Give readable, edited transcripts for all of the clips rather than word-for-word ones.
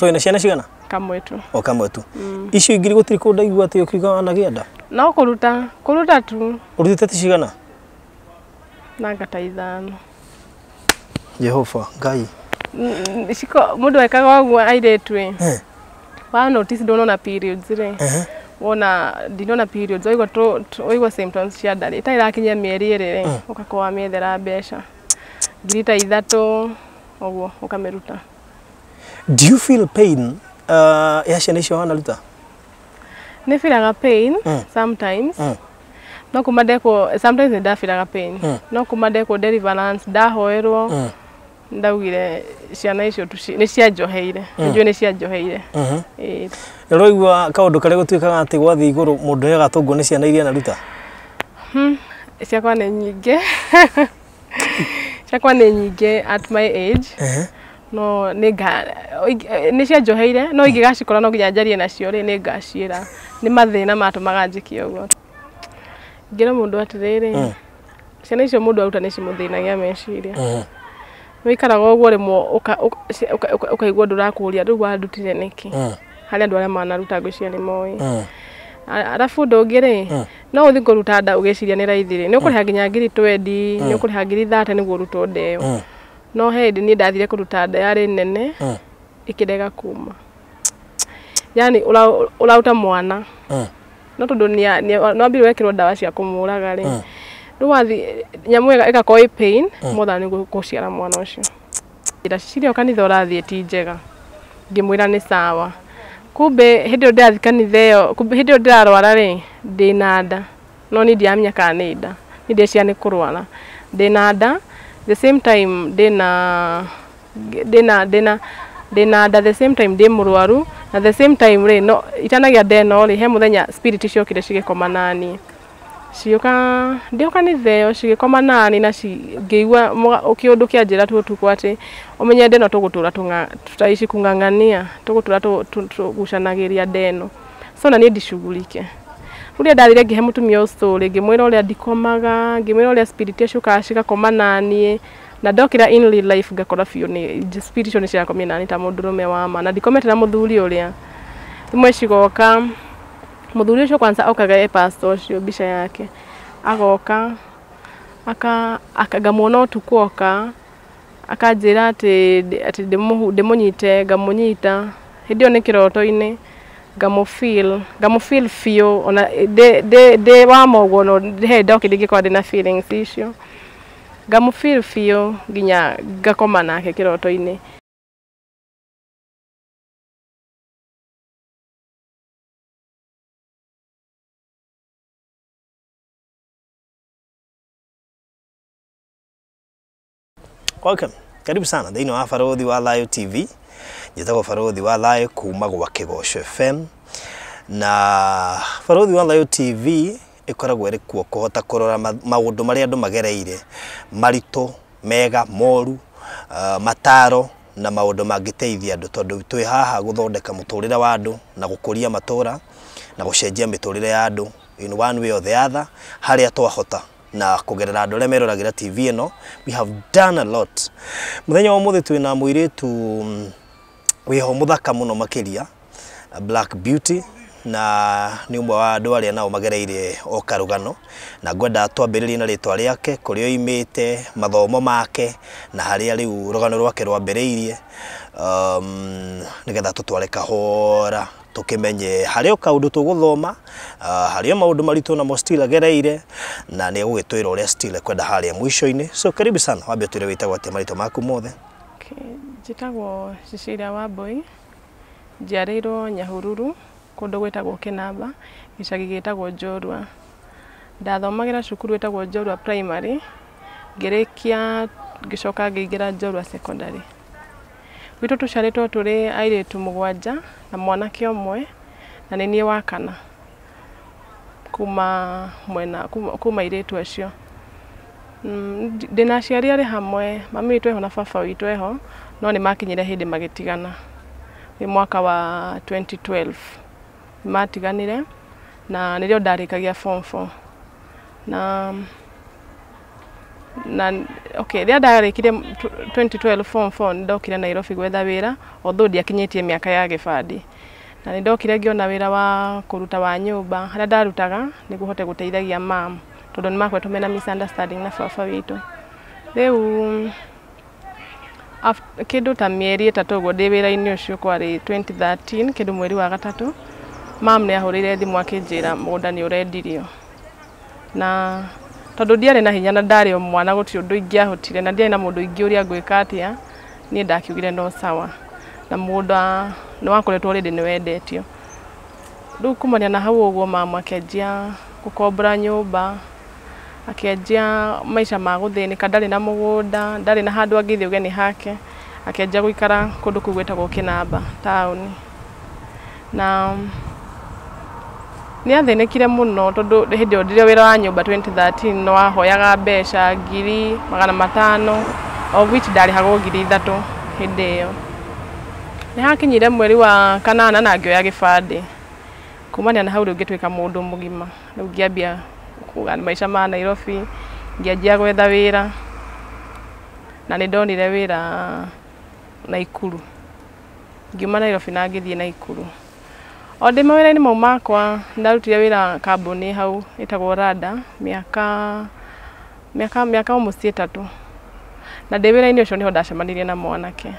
So ina ciana cigana? Kamwe tu. O kamwe tu. Icio ingĩ gũtirĩ kũndũ ndaigua atĩ ũkiuga wanagĩa nda? No kũruta, kũruta tu. Ũrutĩte ti cigana? Nanga ta 5. Jehova Ngai. Ciko mũndũ ekaga ũguo airĩtu ĩ. Wa notice ndũnona periods rĩ. Wona ndinona periods waigua waigua symptoms cia nda rĩ ĩtarĩ ĩrakinyia mĩeri ĩrĩ rĩ ũgakorwo wamĩethera mbeca ngiri ta 3 ũguo ũkamĩruta. Do you feel pain ya ciana icio wanaruta? Nĩ feelaga pain sometimes. No kuma ndekwo sometimes nĩ ndafeelaga pain. No kuma ndekwo deliverance ndahoerwo ndaugire ciana icio nĩ cianjoheire. Nĩnjũĩ nĩ cianjoheire. Ĩĩ. Ũraigua kaũndũ karĩa gũtuĩkaga atĩ gwathiĩ igũrũ mũndũ nĩ agatũngwo nĩ ciana iria anaruta? Ciakwa nĩ nyingĩ. Ciakwa nĩ nyingĩ at my age. No nĩ cianjoheire no ingĩgacikora no nginya njarie nacio rĩ nĩ ngaciĩra. Nĩ mathĩna matũmaga njĩke ũguo. Ngĩra mũndũ atĩrĩrĩ, ciana icio mũndũ aruta nĩ cimũthĩnagia meciria. Wĩikaraga ũguo rĩmwe ũkaigua ndũrakũria rĩu wandutire nĩkĩ. Harĩ andũ arĩa manaruta ngwĩciria nĩ moĩ. Arabu ũndũ ũngĩ rĩ, no ũthiĩ kũruta nda ũgĩciria nĩ raithi rĩ, nĩ ũkũrĩha nginya ngiri 20, nĩ ũkũrĩha ngiri 30 nĩguo ũrutwo nda ĩyo. No he hĩndĩ niĩ ndathire kũruta nda yarĩ nene ĩkĩrega kuma. Yaani ũraruta mwana. No tondũ nĩwambire wekĩrwo ndawa cia kũmũraga rĩ, rĩu wathiĩ nyamũ ĩgakorwo ĩ pain more than gũciara mwana ũcio. Njĩra Cecilia kanitha ũrathiĩ ti njega. Ngĩmwĩra nĩ sawa. Kumbe hĩndĩ ĩyo ndĩrathiĩ kanitha ĩyo, kumbe hĩndĩ ĩyo ndĩrarwara rĩ, ndĩna nda. No niĩ ndiramenya kana nĩ nda. Niĩ ndeciria nĩ kũrwara. Ndĩna nda, the same time ndĩna nda the same time ndĩ mũrwaru na the same time rĩ, no itanagĩa nda ĩno rĩ, he mũthenya spirit ciokire cigĩkoma naniĩ. Cigĩũka ndĩ o kanitha ĩyo cigĩkoma naniĩ na ngĩigua kĩũndũ kĩanjĩra tu ũtukũ atĩ ũmenye nda ĩno tũgũtũra tutaishi kung'ang'ania, tũgũtũra tũgucanagĩria nda ĩno. So na niĩ ndicugurike. Rĩu rĩrĩa ndathire ngĩhe mũtumia ũyũ story, ngĩmwĩra ũrĩa ndikomaga, ngĩmwĩra ũrĩa spirit ciũkaga cigakoma naniĩ, na ndokĩra in real life ngakora biũ nĩ spirit icio nĩ cirakomire naniĩ ta mũndũrũme wa ma, na ndikomete na mũthuri ũrĩa. Rĩmwe cigoka, mũthuri ũcio kwanza okaga e pastor ũcio mbica yake, agoka ngamuona ũtukũ oka, akanjĩra atĩ ndĩmũnyite, ngamũnyita, hĩndĩ ĩyo nĩ kĩroto-inĩ, ngamũfeel biũ, ona ndĩ wa ma ũguo no he ndokire ndingĩkorwo ndĩna feelings icio. Ngamũfeel biũ nginya ngakoma nake kĩroto-inĩ. Welcome. Karibu sana thĩinĩ wa Barũthi wa Thayũ TV. Njĩtagwo Barũthi wa Thayũ kuma gwa Kĩgoco FM. Na Barũthi wa Thayũ TV ĩkoragwo ĩrĩ kuo kũhota kũrora maũndũ marĩa andũ magereire, maritũ, mega, moru, mataro na maũndũ mangĩteithia andũ, tondũ twĩ haha gũthondeka mũtũrĩre wa andũ na gũkũria matũra na gũcenjia mĩtũrĩre ya andũ in one way or the other harĩa twahota. Na kũgerera andũ arĩa meroragĩra TV ĩno, we have done a lot. Mũthenya wa ũmũthĩ twĩna mũirĩtu wĩho mũthaka mũno makĩria, Black Beauty, na nĩ ũmwe wa andũ arĩa nao magereire o karũgano, na ngwenda twambĩrĩrie na rĩtwa rĩake, kũrĩa oimĩte, mathomo make, na harĩa rĩu rũgano rwake rwambĩrĩirie, nĩgetha tũtware kahora tũkĩmenye harĩ o kaũndũ tũgũthoma, harĩ o maũndũ maritũ namo still agereire, na nĩ egũgĩtwĩra ũrĩa still ekwenda harĩa mũico-inĩ. So karibu sana, wambe ũtwĩre wĩtagwo atĩa, marĩtwa maku mothe. Njĩtagwo Cecilia Wambui, njiarĩirwo Nyahururu, kũndũ gwĩtagwo Kĩnamba, gĩcagi gĩtagwo Njorua. Ndathomagĩra cukuru ĩtagwo Njorua Primary, ngĩrĩkia ngĩcoka ngĩingĩra Njorua Secondary. Gwitũ tũciarĩtwo tũrĩ airĩtu 7 na mwanake ũmwe, na nĩ niĩ wa kana kuma mwena kuma airĩtu acio. Ndĩna aciari arĩ hamwe, mami witũ eho na baba witũ eho, no nĩ makinyire hĩndĩ magĩtigana. Nĩ mwaka wa 2012 matiganire, na nĩrĩo ndarĩkagia form 4. Na Na okay, rĩrĩa ndarĩkirie 2012 form 4, nĩndokire Nairobi gwetha wĩra, although ndiakinyĩtie mĩaka ya gĩbandĩ. Na nĩndokire ngĩona wĩra wa kũruta wa nyũmba harĩa ndarutaga nĩguo hote gũteithagia mam, tondũ nĩ makoretwo mena misunderstanding na baba witũ. Rĩu kĩndũ ta mĩeri 3 ũguo ndĩ wĩra-inĩ ũcio, kwarĩ 2013 kĩndũ mweri wa 3, mam nĩ ahũrĩire thimũ akĩnjĩra mũgũnda nĩ ũrendirio. Na tondũ ndiarĩ na hinya na ndarĩ o mwana, gũtirĩ ũndũ ingĩahotire na ndiarĩ na mũndũ ingĩũria ngwĩka atĩa, niĩ ndakiugire no sawa. Na mũgũnda nĩ wakoretwo already nĩ wendetio. Rĩu kumania na hau ũguo, mama akĩanjia gũkombora nyũmba, akĩanjia maica ma gũthĩnĩka, ndarĩ na mũgũnda, ndarĩ na handũ angĩthiĩ uge nĩ hake, akĩanjia gũikara kũndũ kũu gwĩtagwo Kĩnamba taũni. Na nĩ athĩnĩkire mũno, tondũ hĩndĩ ĩyo ndire wĩra wa nyũmba 2013 no wahoyaga mbeca 500,000, of which ndarĩhagwo 3,000 hĩndĩ ĩyo. Nĩ hakinyire mweri wa 8 na ngĩoya gĩbandĩ. Kumania na hau rĩu ngĩtuĩka mũndũ mũgima, rĩu ngĩambia kuga maica ma Nairobi, ngĩanjia gwetha wĩra, na nĩ ndonire wĩra Naikuru. Ngiuma Nairobi na ngĩthiĩ Naikuru. O ndĩ mawĩra-inĩ mau makwa, ndarutire wĩra kambuni hau ĩtagwo Rada mĩaka almost 3. Na ndĩ wĩra-inĩ ũcio nĩho ndacemanirie na mwanake.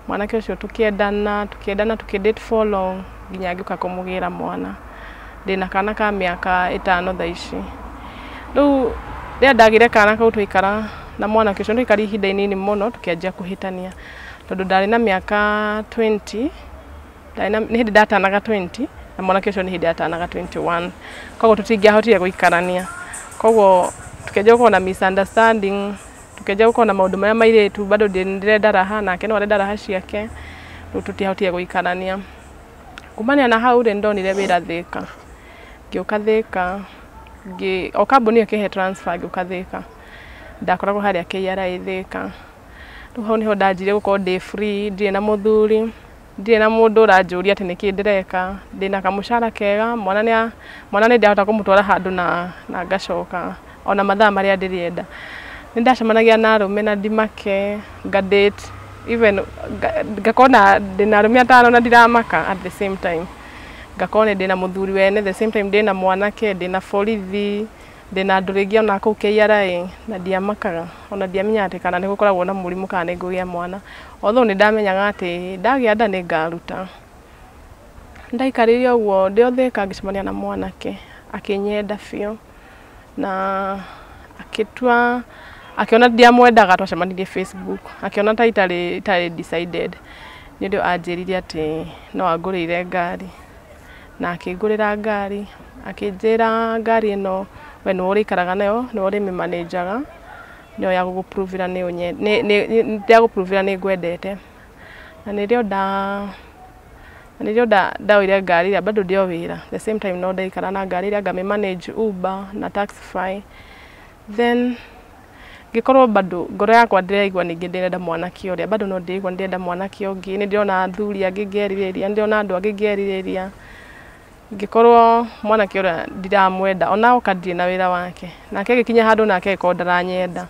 Mwanake ũcio tũkĩendana, tũkĩendana, tũkĩ date for long nginya ngĩũka kũmũgĩra mwana. Ndĩna kana ka mĩaka 5 thaa ici. Rĩu rĩrĩa ndagĩire kana kau, twaikara na mwanake ũcio, twaikarire ihinda inini mũno, tũkĩanjia kũhĩtania, tondũ ndarĩ na mĩaka 20, nĩ hĩndĩ ndatanaga 20 na mwanake ũcio nĩ hĩndĩ atanaga 21, koguo tũtingĩahotire gũikarania. Koguo tukĩanjia gũkorwo na misunderstanding, tukĩanjia gũkorwo na maũndũ marĩa mairĩtu, bado ndĩrenda raha nake no arenda raha ciake, rĩu tũtiahotire gũikarania. Kumania na hau rĩ, nĩndonire wĩra Thĩka, ngĩũka Thĩka, o kambuni ĩyo ĩkĩhe transfer, ngĩũka Thĩka. Ndakoragwo harĩa KRA Thĩka. Rĩu hau nĩho ndanjirie gũkorwo ndĩ free, ndirĩ na mũthuri, ndirĩ na mũndũ ũranjũria atĩ nĩkĩ ndĩreka, ndĩna kamũcara kega, mwana nĩ ndahota kũmũtwara handũ na ngacoka ona mathaa marĩa ndĩrenda. Nĩ ndacemanagia na arũme na ndimake, nga date even ngakorwo na ndĩna arũme 5 na ndiramaka. At the same time ngakorwo nĩ ndĩna mũthuri wene, the same time ndĩna mwanake, ndĩna borithi, ndĩna andũ rĩngĩ ona kũu KRA, na ndiamakaga, ona ndiamenyaga atĩ kana nĩ gũkoragwo na mũrimũ kana nĩ ngũgĩa mwana, although nĩ ndamenyaga atĩ ndagĩa nda nĩ ngaruta. Ndaikarire ũguo ndĩ o Thĩka, ngĩcemania na mwanake, akĩnyenda biũ na akĩtua, akĩona ndiamwendaga. Twacemanirie Facebook, akĩona ta itarĩ decided, nĩ ũndũ anjĩrire atĩ no angũrĩire ngari, na akĩngũrĩra ngari, akĩnjĩra ngari ĩno we nĩwe ũrĩikaraga nayo, nĩwe ũrĩmĩmanĩnjaga, nĩyo ya gũgũprovĩra nĩ nĩ ngwendete. Na nĩrĩo ndaoire ngari ĩrĩa, bado ndĩ o wĩra, the same time no ndaikara na ngari ĩrĩa, ngamĩ manage Uber na Taxify. Then ngĩkorwo bado ngoro yakwa ndĩraigua ningĩ ndĩrenda mwanake ũrĩa, bado no ndĩraigua ndĩrenda mwanake ũngĩ. Nĩ ndĩrona athuri angĩ ngerirĩria, nĩ ndĩrona andũ angĩ ngerirĩria. Ngĩkorwo mwanake ũrĩa ndiramwenda, ona oka ndirĩ na wĩra wake. Nake agĩkinya handũ nake agĩkorwo ndaranyenda.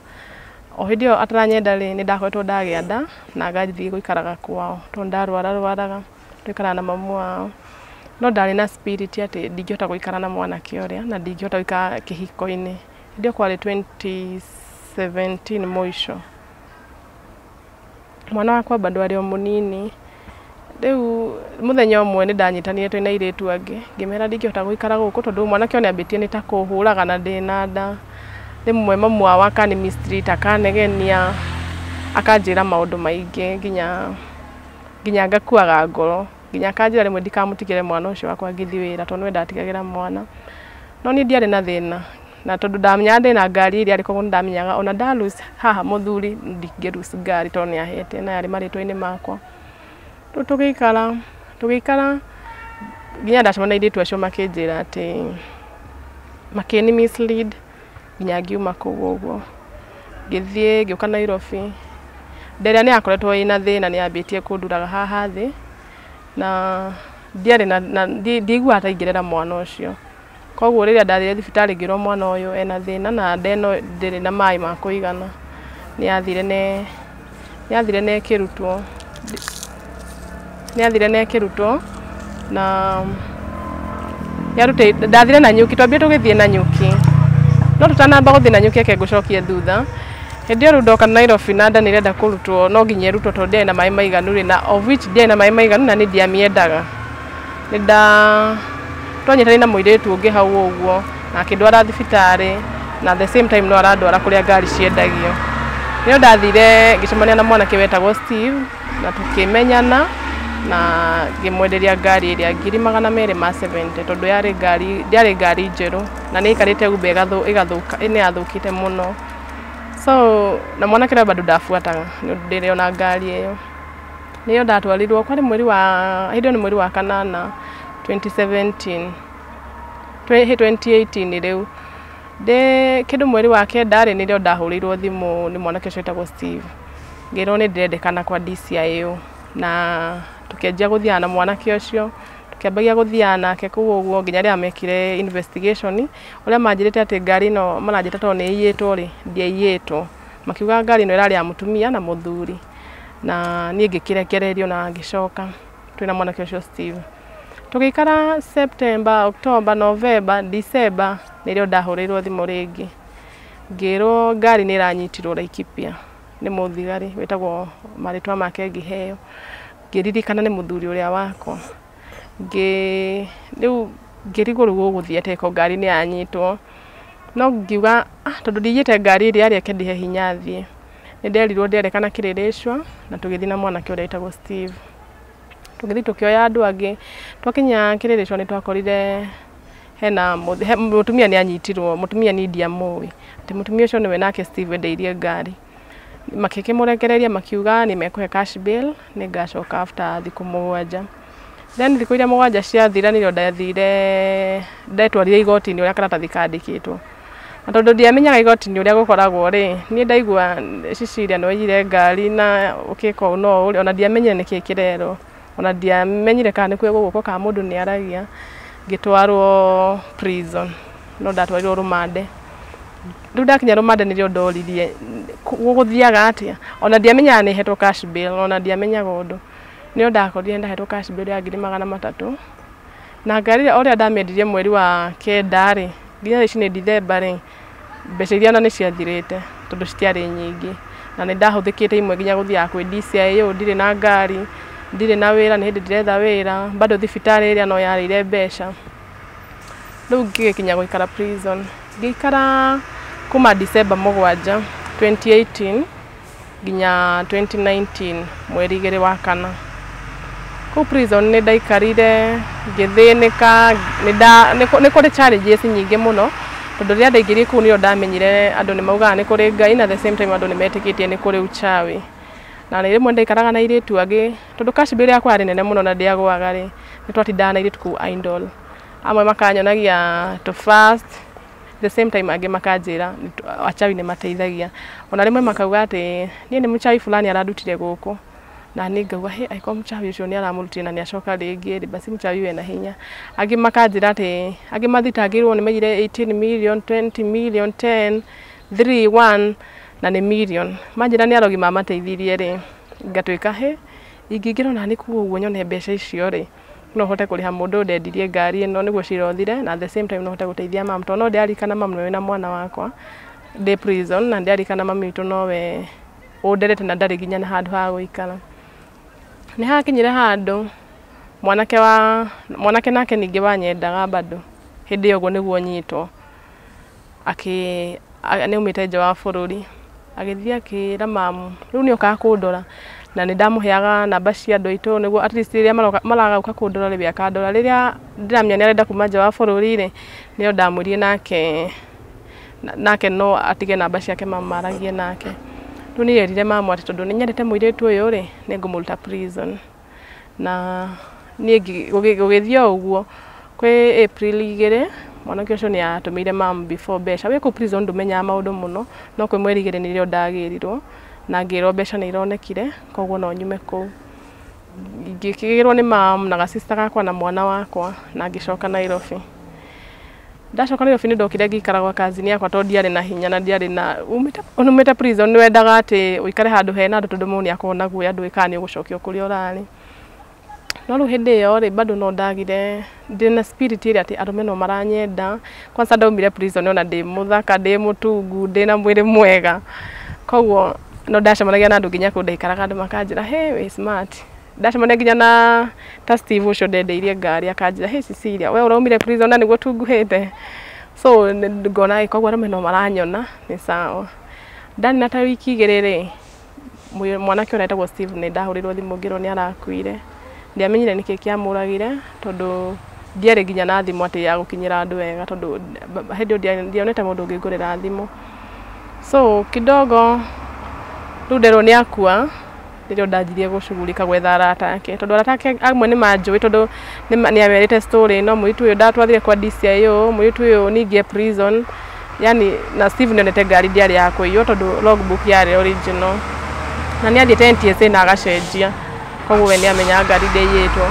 O hĩndĩ ĩyo ataranyenda rĩ, nĩ ndakoretwo ndagĩa nda na ngathiĩ gũikaraga kwao, tondũ ndarwara rwaraga, twaikaraga na mamu wao. No ndarĩ na spirit atĩ ndingĩhota gũikara na mwanake ũrĩa na ndingĩhota gũikara kĩhiko-inĩ. Hĩndĩ ĩyo kwarĩ 2017 mũico. Mwana wakwa bado arĩ o mũnini. Rĩu mũthenya ũmwe nĩ ndanyitanire twĩna airĩtu angĩ, ngĩmera ndingĩhota gũikara gũkũ, tondũ mwanake ũyũ nĩ ambĩtie nĩ ta kũhũraga na ndĩna nda. Rĩmwe mamu wao akani mistreat, akanegenia, akanjĩra maũndũ maingĩ nginya ngakuaga ngoro, nginya akanjĩra rĩmwe ndikamũtigĩre mwana ũcio wakwa ngĩthiĩ wĩra, tondũ nĩwe ndatigagĩra mwana. No niĩ ndiarĩ na thĩna, na tondũ ndamenyaga ndĩna ngari ĩrĩa arĩ, koguo nĩndamenyaga ona nda lose haha mũthuri, ndingĩ lose ngari, tondũ nĩ ahete na yarĩ marĩtwa-inĩ makwa. Rĩu tũgĩikara nginya ndacemania na airĩtu acio, makĩnjĩra atĩ makĩni mislead nginya ngiuma kũu ũguo. Ngĩthiĩ ngĩũka Nairobi. Nda ĩrĩa nĩ yakoretwo ĩna thĩna, nĩ yambĩtie kũnduraga haha thĩ, na ndiarĩ na ndiaiguaga ta ingĩrera mwana ũcio. Koguo rĩrĩa ndathire thibitarĩ ngĩrwo mwana ũyũ ena thĩna na nda ĩno ndĩrĩ na maĩ ma kũigana, nĩ yathire na ĩkĩrutwo, nĩ yathire na ĩkĩrutwo na yarute ndathire na nyuki, twambire tũgĩthiĩ na nyuki, no tũtanamba gũthiĩ na nyuki eke ngũcokie thutha. Hĩndĩ ĩyo rĩu ndoka Nairobi na nda nĩ ĩrenda kũrutwo, no nginya ĩrutwo tondũ ndĩarĩ na maĩ maiganu rĩ, na of which ndĩarĩ na maĩ maiganu na niĩ ndiamĩendaga. Nĩ nda twanyitanire na mũirĩtu ũngĩ hau ũguo na akĩndwara thibitarĩ, na the same time no arandwara kũrĩa ngari ciendagio. Nĩyo ndathire ngĩcemania na mwanake wetagwo Steve na tũkĩmenyana na ngĩmwenderia ngari ĩrĩa 270,000 tondũ yarĩ ngari, ndĩarĩ ngari njerũ na nĩ ĩikarĩte Uber ĩgathũka, nĩ yathũkĩte mũno. So na mwanake ũrĩa bado ndabuataga nĩ ũndũ ndĩrĩ ona ngari ĩyo. Nĩyo ndatwarirwo kwarĩ mweri wa hĩndĩ ĩyo nĩ mweri wa kanana 2017 2018 rĩu ndĩ kĩndũ mweri wa kenda rĩ, nĩrĩo ndahũrĩirwo thimũ nĩ mwanake ũcio wĩtagwo Steve, ngĩrwo nĩ ndĩrendekana kwa DCIO, na tũkĩanjia gũthiaga na mwanake ũcio, tũkĩambagia gũthiaga nake kũu ũguo nginya rĩrĩa mekire investigation, ũrĩa manjĩrĩte atĩ ngari ĩno maranjĩta tondũ nĩ ĩiyĩtwo rĩ, ndĩaiyĩtwo, makiuga ngari ĩno ĩrarĩ ya mũtumia na mũthuri, na niĩ ngĩkĩrekererio na ngĩcoka twĩna mwanake ũcio Steve. Tũgĩikara September, October, November, December nĩrĩo ndahũrĩirwo thimũ rĩngĩ ngĩrwo ngari nĩ ĩranyitirwo Laikipia nĩ mũthigari wĩtagwo marĩtwa make ngĩheo, ngĩririkana nĩ mũthuri ũrĩa wakwa, rĩu ngĩrigwo rĩu gũgũthiĩ atĩa ko ngari nĩ yanyitwo, no ngiuga tondũ ndiiyĩte ngari ĩrĩa reke ndĩhe hinya thiĩ. Nĩ nderirwo nderekana Kĩrĩrĩcua na tũgĩthiĩ na mwanake ũrĩa wĩtagwo Steve. Tũgĩthiĩ tũkĩoya andũ angĩ, twakinya Kĩrĩrĩcua nĩ twakorire hena mũtumia nĩ anyitirwo, mũtumia niĩ ndiamũĩ, atĩ mũtumia ũcio nĩwe nake Steve endeirie ngari. Makĩkĩmũrekereria makiuga nĩ mekũhe cash bail, nĩ ngacoka after thikũ 7. Then thikũ iria 7 ciathira nĩrĩo ndathire ndetwarire igoti-inĩ ũrĩa karatathi kandĩkĩtwo. Na tondũ ndiamenyaga igoti-inĩ ũrĩa gũkoragwo rĩ, niĩ ndaigua Cecilia nĩ waiyire ngari na ũkĩka ũũ no ũũ, ona ndiamenyire nĩkĩĩ kĩrerwo, ona ndiamenyire kana nĩ kuoywo guoko kana mũndũ nĩ aragia, ngĩtwarwo prison, no ndatwarirwo rũmande. Rĩu ndakinya rũmande nĩrĩo ndoririe gũgũthiaga atĩa, ona ndiamenyaga nĩ hetwo cash bail, ona ndiamenyaga ũndũ. Nĩyo ndakorire ndahetwo cash bail ya 300,000, na ngari ĩrĩa ũrĩa ndamĩendirie mweri wa kenda rĩ, nginya thaa ici nĩ Dithemba rĩ, mbeca iria ona nĩ ciathirĩte tondũ citiarĩ nyingĩ, na nĩ ndahũthĩkĩte imwe nginya gũthiaga kwĩ DCIO, ndirĩ na ngari, ndirĩ na wĩra, nĩ hĩndĩ ndĩretha wĩra, bado thibitarĩ ĩrĩa no yarĩire mbeca. Rĩu ngĩgĩkinya gũikara prison, ngĩikara kuma December 7 2018 nginya 2019 mweri 2 wa kana. Kũu prison nĩ ndaikarire ngĩthĩnĩka, nĩ kũrĩ challenges nyingĩ mũno, tondũ rĩrĩa ndaingĩrire kũu nĩrĩo ndamenyire andũ nĩ maugaga nĩ kũrĩ Ngai, na the same time andũ nĩ metĩkĩtie nĩ kũrĩ uchawi. Na rĩmwe ndaikaraga na airĩtu angĩ, tondũ cash bail yakwa yarĩ nene mũno na ndĩagũaga rĩ, nĩ twatindaga na airĩtu kũu idle. Amwe makanyonagia to fast, the same time angĩ makanjĩra achawi nĩ mateithagia. Ona rĩmwe makauga atĩ niĩ nĩ mũchawi fulani arandutire gũkũ, na niĩ ngauga hĩ, angĩkorwo mũchawi ũcio nĩ aramũrutire na nĩ acoka rĩngĩ rĩ, basi mũchawi wena hinya. Angĩ makanjĩra atĩ angĩ mathitangĩirwo nĩ maiyire 18 million, 20 million, 10, 3, 1 na nĩ million. Manjĩra nĩ arogi mamateithirie rĩ, ngatuĩka hĩ, ingĩingĩra ona nĩ kuo ũguo nyone mbeca icio rĩ, no hote kũrĩha mũndũ ũyũ ndendirie ngari ĩno nĩguo cira ũthire, na at the same time no hote gũteithia mamu, tondũ no ndĩrarikana mamu nĩwe wĩna mwana wakwa ndĩ prison, na ndĩrarikana mami witũ nowe ũnderete na ndarĩ nginya na handũ ha gũikara. Nĩ hakinyire handũ mwanake nake ningĩ wanyendaga bado hĩndĩ ĩyo ũguo nĩguo nyitwo, nĩ aumĩte nja wa bũrũri, agĩthiĩ akĩra mamu rĩu nĩ okaga kũndora, na nĩ ndamũheaga namba cia andũ aitũ nĩguo at least rĩrĩa maragũka kũndora rĩ, we akandora. Rĩrĩa ndĩramenya nĩ arenda kuma nja wa bũrũri rĩ, nĩyo ndamwĩrire nake no atige namba ciake mamu maragie nake. Rĩu nĩ erire mamu atĩ tondũ nĩ nyendete mũirĩtu ũyũ rĩ, nĩ ngũmũruta prison. Na niĩ gũgĩthiĩ o ũguo, kwĩ April 2 mwanake ũcio nĩ atũmĩire mamu before mbeca. Wĩ kũu prison ndũmenyaga maũndũ mũno, no kwĩ mweri 2 nĩrĩo ndagĩrirwo, na ngĩrwo mbeca nĩ ironekire, koguo no nyume kũu. Ngĩkĩgĩrwo nĩ mamu na gacista gakwa na mwana wakwa, na ngĩcoka Nairobi. Ndacoka Nairobi nĩ ndokire ngĩikara gwa kazini yakwa tondũ ndiarĩ na hinya na ndiarĩ na umĩte prison nĩ wendaga atĩ ũikare handũ hena andũ tondũ mũndũ nĩ akoragwo na guoya ndũĩ kana nĩ ũgũcokio kũrĩa ũrarĩ. No rĩu hĩndĩ ĩyo rĩ bado no ndagire ndĩna spirit ĩrĩa atĩ arũme no maranyenda. Kwanza ndaumire prison ona ndĩ mũthaka, ndĩ mũtungu, ndĩna mwĩrĩ mwega, koguo no ndacemanagia na andũ nginya kũu ndaikaraga andũ makanjĩra, "Hey, wĩ smart." Ndacemania nginya na ta Steve ũcio ndendeirie ngari akanjĩra, "Hey Cecilia, we ũraumire prison na nĩguo tunguhĩte." So ngona koguo arũme no maranyona nĩ sawa. Ndanina ta wiki 2 rĩ, mwanake ũrĩa etagwo Steve nĩ ndahũrĩrwo thimũ ngĩrwo nĩ arakuire. Ndiamenyire nĩkĩ kĩamũragire tondũ ndiarĩ nginya na thimũ atĩ ya gũkinyĩra andũ wega tondũ hĩndĩ ĩyo ndionete mũndũ ũngĩngũrĩra thimũ. So kidogo rĩu nderwo nĩ akua, nĩrĩo ndanjirie gũcugurika gwetha arata ake tondũ arata ake amwe nĩ manjũĩ tondũ nĩ amerite story no mũirĩtu ũyũ ndatwarire kwa DCIO, mũirĩtu ũyũ ningĩ e prison. Yani na Steve nĩonete ngari ndiarĩ ya kũiywo tondũ logbook yarĩ original na nĩ athiĩte NTSA na agacenjia, koguo we nĩ amenyaga ngari ndĩiyĩtwo.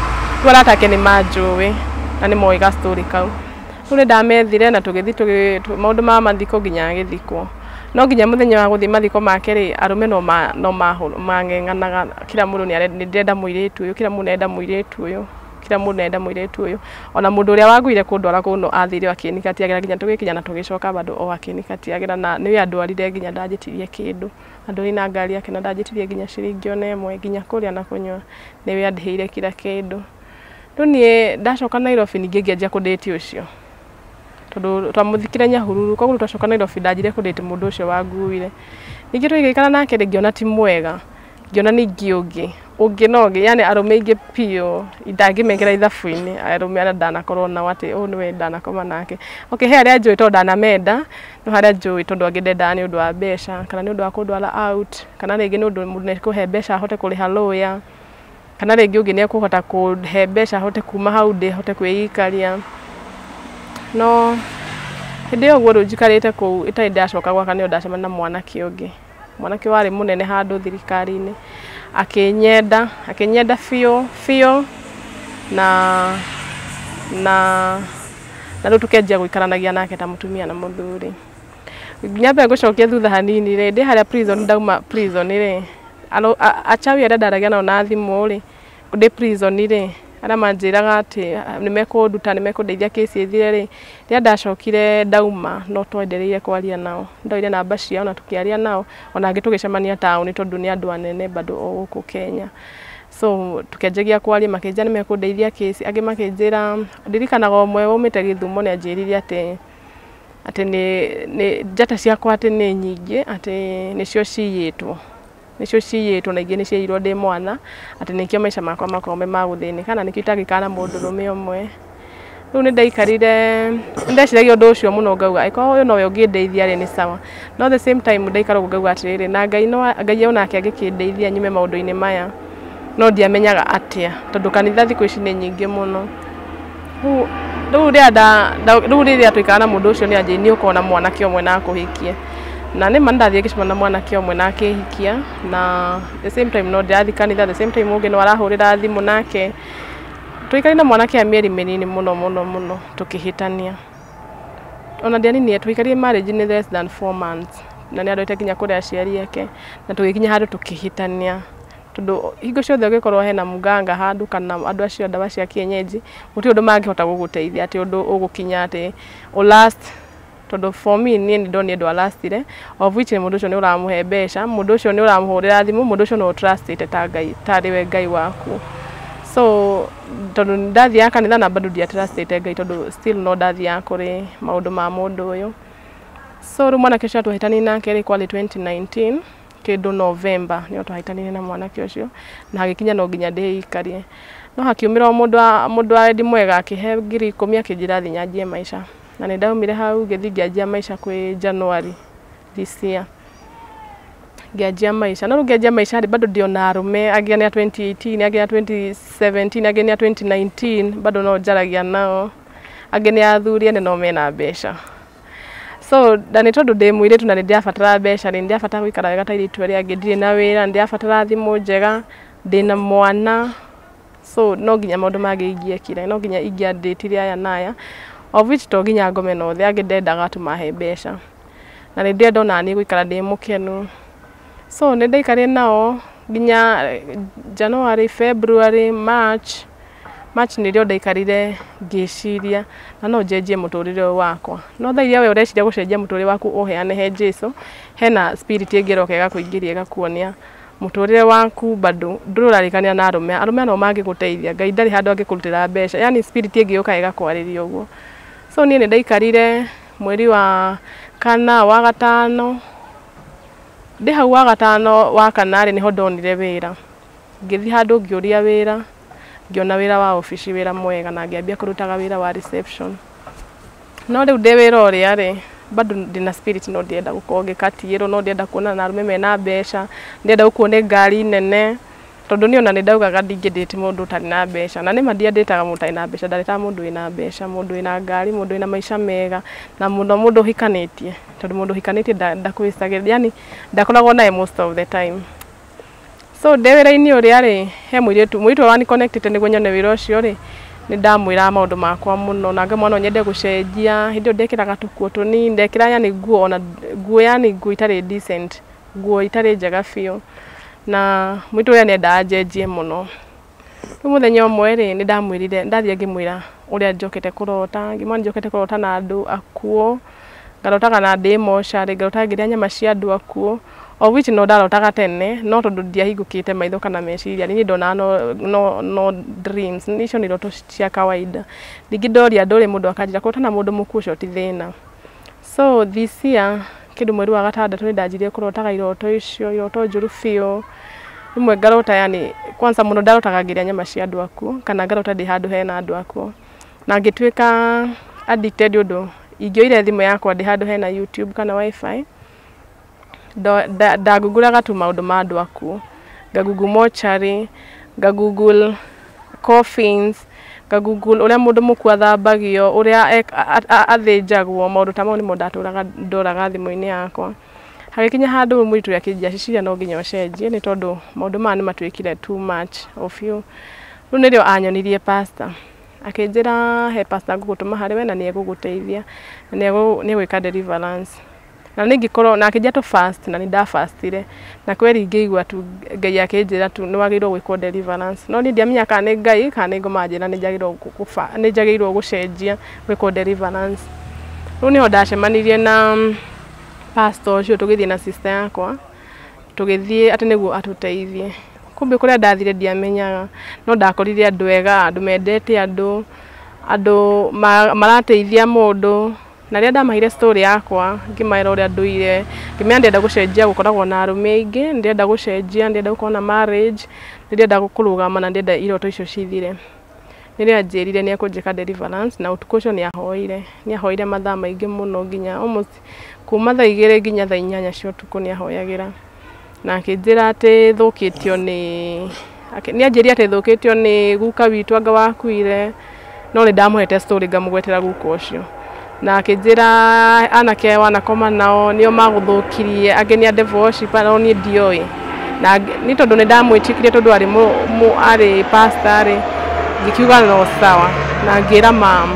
Rĩu arata ake nĩ manjũĩ na nĩ moĩ ga story kau. Rĩu nĩ ndamethire na tũgĩthiĩ maũndũ ma mathiko nginya agĩthikwo. No nginya mũthenya wa gũthiĩ mathiko make rĩ, arũme no mang'eng'anaga, kila mũndũ nĩ ndĩrenda mũirĩtu ũyũ, kila mũndũ nĩarenda mũirĩtu ũyũ, kila mũndũ nĩarenda mũirĩtu ũyũ. Ona mũndũ ũrĩa waguire kũndwara kũu no athire o akĩnikatiagĩra nginya tũgĩkinya na tũgĩcoka bado o akĩnikatiagĩra na nĩwe andwarire nginya ndanjĩtirie kĩndũ. Andwarire na ngari yake na ndanjĩtirie nginya ciringi ona ĩmwe, nginya kũrĩa na kũnyua nĩwe andĩhĩire kila kĩndũ. Rĩu niĩ ndacoka Nairobi ningĩ ngĩanjia kũndĩti ũcio tondũ twamũthikire Nyahururu, koguo twacoka Nairobi ndanjire kũndĩti mũndũ ũcio wanguire. Ningĩ tũgĩikara nake rĩ, ngĩona ti mwega, ngĩona ningĩ ũngĩ no ũngĩ, yani arũme aingĩ biũ ndangĩmekĩra ithabu-inĩ, arũme arĩa ndanakorwo nao atĩ ũyũ nĩwe ndanakoma nake. Okay, he arĩa njũĩ tondũ ndanamenda, no harĩa njũĩ tondũ angĩ ndendaga nĩ ũndũ wa mbeca, kana nĩ ũndũ wa kũndwara out, kana rĩngĩ nĩ ũndũ mũndũ nĩekũhe mbeca ahote kũrĩha lawyer, kana rĩngĩ ũngĩ nĩekũhota kũhe mbeca ahote kuma hau ndĩ hote kwĩikaria. No hĩndĩ ĩyo ũguo rĩu njikarĩte kũu ĩtarĩ ndacoka gwaka nĩyo ndacemania na mwanake ũngĩ. Mwanake warĩ mũnene handũ thirikari-inĩ, akĩnyenda biũ biũ na na na rĩu tũkĩanjia gũikaranagia nake ta mũtumia na mũthuri. Nyambe ngũcokie thutha hanini rĩ, ndĩ harĩa prison ndauma prison rĩ, achawi arĩa ndaragia nao na thimũ rĩ, ndĩ prison rĩ, arĩa manjĩraga atĩ nĩ mekũnduta, nĩ mekũndeithia kesi ĩthire rĩ, rĩrĩa ndacokire ndauma no twendereire kwaria nao. Ndoire namba ciao na tũkĩaria nao, ona angĩ tũgĩcemania taũni tondũ nĩ andũ anene bado o gũkũ Kenya. So tukĩanjagia kwaria, makĩnjĩra nĩ mekũndeithia kesi, angĩ makĩnjĩra, ndirikanaga ũmwe waumĩte Gĩthumo nĩ anjĩrire atĩ nĩ njata ciakwa atĩ nĩ nyingĩ, atĩ nĩcio ciyĩtwo, nĩcio ciyĩtwo na ingĩ nĩ ciaiyirwo ndĩ mwana, atĩ nĩkĩo maica makwa makoragwo me ma gũthĩnĩka na nĩkĩo itangĩikara na mũndũrũme ũmwe. Rĩu nĩ ndaikarire, nĩ ndeciragia ũndũ ũcio mũno ngauga angĩkorwo ũyũ nowe ũngĩndeithia rĩ nĩ sawa, no the same time ndaikara ũguo ngauga atĩrĩrĩ, na Ngai no Ngai onake angĩkĩndeithia nyume maũndũ-inĩ maya, no ndiamenyaga atĩa tondũ kanitha thikũ ici nĩ nyingĩ mũno. Rĩu rĩrĩa twaikara na mũndũ ũcio nĩ anjĩrire nĩ ũkona mwanake ũmwe na akũhikie. Na nĩ ma nĩndathire ngĩcemania na mwanake ũmwe na akĩhikia, na the same time no ndĩrathiĩ kanitha, the same time ũngĩ no arahũrĩra thimũ nake. Tũikarire na mwanake ya mĩeri mĩnini mũno mũno mũno tũkĩhĩtania. Ona ndianinire, tũikarire marriage nĩ less than 4 months na nĩ andwarĩte nginya kũrĩ aciari ake na tũgĩkinya handũ tũkĩhĩtania. Tondũ hingo ciothe ũngĩkorwo hena mganga handũ kana andũ acio a ndawa cia kienyeji, gũtirĩ ũndũ mangĩhota gũgũteithia atĩ ũndũ ũgũkinya atĩ ũ last, tondũ for me niĩ nĩ ndonire ndwalastire, of which mũndũ ũcio nĩ ũramũhe mbeca, mũndũ ũcio nĩ ũramũhũrĩra thimũ, mũndũ ũcio no ũtrustĩte ta Ngai, tarĩ we Ngai waku. So tondũ ndathiaga kanitha na bado ndiatrustĩte Ngai tondũ still no ndathiaga kũrĩ maũndũ ma mũndũ ũyũ. So rĩu mwanake ũcio twahĩtanirie nake rĩ kwarĩ 2019 kĩndũ November nĩyo twahĩtanirie na mwanake ũcio na hagĩkinya no nginya ndĩikarie. No hakiumĩra o mũndũ wa wendi mwega akĩhe 10,000 akĩnjĩra thiĩ nyanjie maica. Na nĩ ndaumire hau ngĩthiĩ ngĩanjia maica kwĩ January this year. Ngĩanjia maica, no rĩu ngĩanjia maica rĩ bado ndĩona arũme angĩ nĩ a 2018, angĩ a 2017, angĩ nĩ a 2019, bado no njaragia nao, angĩ nĩ athuri ene no mena mbeca. So na nĩ tondũ ndĩ mũirĩtu na nĩ ndĩrabatara mbeca rĩ, nĩ ndĩrabatara gũikara wega ta airĩtu arĩa angĩ, ndirĩ na wĩra, nĩ ndĩrabatara thimũ njega, ndĩna mwana, so no nginya maũndũ mangĩ ingĩekire, no nginya ingĩandĩtire aya na aya. Of which to nginya ngome na othe, angĩ ndendaga tu mahe mbeca, na nĩ ndĩrenda ona niĩ gũikara ndĩ mũkenu. So nĩ ndaikarire nao nginya January, February, March. March nĩrĩo ndaikarire ngĩciria na no njenjie mũtũrĩre ũyũ wakwa. No thaa iria we ũreciria gũcenjia mũtũrĩre waku ũheane he Jesũ, hena spirit ĩngĩ ĩroka ĩgakũingĩria, ĩgakuonia mũtũrĩre waku bado ndũrĩ ũrarĩkanĩra na arũme. Arũme no mangĩgũteithia, Ngai ndarĩ handũ angĩkũrutĩra mbeca, yani spirit ĩngĩ yũkaga ĩgakwarĩria ũguo. So niĩ nĩ ndaikarire mweri wa kana, wa gatano, ndĩ hau wa gatano, wa kana rĩ, nĩho ndonire wĩra. Ngĩthiĩ handũ ngĩũria wĩra, ngĩona wĩra wa obici, wĩra mwega, na ngĩambia kũrutaga wĩra wa reception. No rĩu ndĩ wĩra ũrĩa rĩ, bado ndĩna spirit, no ndĩrenda gũkorwo ngĩkatiĩrwo, no ndĩrenda kuonana na arũme mena mbeca, ndĩrenda gũkuo nĩ ngari nene, tondũ niĩ ona nĩ ndaugaga ndingĩndĩti mũndũ ũtarĩ na mbeca, na nĩma ndiandĩtaga mũndũ ũtarĩ na mbeca, ndarĩtaga mũndũ wĩna mbeca, mũndũ wĩna ngari, mũndũ wĩna maica mega, na mũno mũndũ ũhikanĩtie, tondũ mũndũ ũhikanĩtie ndakwĩcagĩrĩria, yani ndakoragwo naye most of the time. So ndĩ wĩra-inĩ ũrĩa rĩ, he mũirĩtu ũrĩa wani-connect-ĩte nĩguo nyone wĩra ũcio rĩ, nĩ ndamwĩraga maũndũ makwa mũno, na ngamwĩra no nyende gũcenjia. Hĩndĩ ĩyo ndekĩraga tũkuo tũnini, ndekĩraga yani nguo, ona nguo, yani nguo itarĩ decent, nguo itarĩ njega biũ, na mũirĩtu ũrĩa nĩendaga njenjie mũno. Rĩu mũthenya ũmwe rĩ, nĩ ndamwĩrire, ndathiĩ ngĩmwĩra ũrĩa njokete kũrota, ngĩmwĩra nĩ njokete kũrota na andũ akuũ, ngarotaga na ndĩ mocarĩ, ngarotaga ngĩrĩa nyama cia andũ akuũ, of which no ndarotaga tene, no tondũ ndiahingũkĩte maitho kana meciria, niĩ ndonaga no dreams, icio nĩ iroto cia kawaida. Ningĩ ndoria andũ rĩ, mũndũ akanjĩra kũrota na mũndũ mũkuũ ũcio ti thĩna. So this year, kĩndũ mweri wa gatandatũ, nĩ ndanjirie kũrotaga iroto icio, iroto njũru biũ. Rĩmwe ngarota, yani kwanza mũno ndarotaga ngĩrĩa nyama cia andũ akuũ, kana ngarota ndĩ handũ hena andũ akuũ, na ngĩtuĩka addicted ũndũ ingĩoire thimũ yakwa ndĩ handũ hena YouTube kana WiFi, ndaguguraga tu maũndũ ma andũ akuũ, ngagoogle mortuary, ngagoogle coffins, ngagoogle ũrĩa mũndũ mũkuũ athambagio, ũrĩa athĩnjagwo, maũndũ ta mau nĩmo ndatũraga ndoraga thimũ-inĩ yakwa. Hagĩkinya handũ mũirĩtu ũrĩa akĩnjĩra, "Cecilia, no nginya ũcenjie, nĩ tondũ maũndũ maya nĩ matuĩkire too much of you." Rĩu nĩrĩo anyonirie pastor, akĩnjĩra he pastor ngũgũtũma harĩ we na nĩ egũgũteithia na nĩ egwĩka deliverance na nĩ ingĩkorwo, na akĩnjĩra tũ fast, na nĩ ndafastire, na kweri ngĩigua tu Ngai akĩnjĩra tu nĩ wagĩrĩirwo gwĩkwo deliverance. No niĩ ndiamenyaga kana nĩ Ngai kana nĩ ngoma anjĩra nĩ njagĩrĩirwo gũcenjia, gwĩkwo deliverance. Rĩu nĩho ndacemanirie na pastor ũcio, tũgĩthiĩ na sister yakwa, tũgĩthiĩ atĩ nĩguo atũteithie. Kumbe kũrĩa ndathire ndiamenyaga, no ndakorire andũ ega, andũ mendete andũ, andũ marateithia mũndũ. Na rĩrĩa ndamaheire story yakwa, ngĩmera ũrĩa ndũire, ngĩmera ndĩrenda gũcenjia gũkoragwo na arũme aingĩ, ndĩrenda gũcenjia, ndĩrenda gũkorwo na marriage, ndĩrenda kũrũgama, na ndĩrenda iroto icio cithire, nĩrĩo anjĩrire nĩ ekũnjĩka deliverance. Na ũtukũ ũcio nĩ ahoire mathaa maingĩ mũno, nginya almost kuma thaa 2 nginya thaa 8 cia ũtukũ nĩ ahoyagĩra, na akĩnjĩra atĩ thũkĩtio nĩ nĩ anjĩrire atĩ thũkĩtio nĩ guka witũ anga wakuire, no nĩ ndamũhete story ngamũgwetera guka ũcio, na akĩnjĩra anake wanakoma nao nĩo magũthũkirie, angĩ nĩ a devil worshiper, no niĩ ndioĩ. Na nĩ tondũ nĩ ndamwĩtĩkirie, tondũ arĩ pastor rĩ, ngĩkiuga no sawa, na ngĩra mam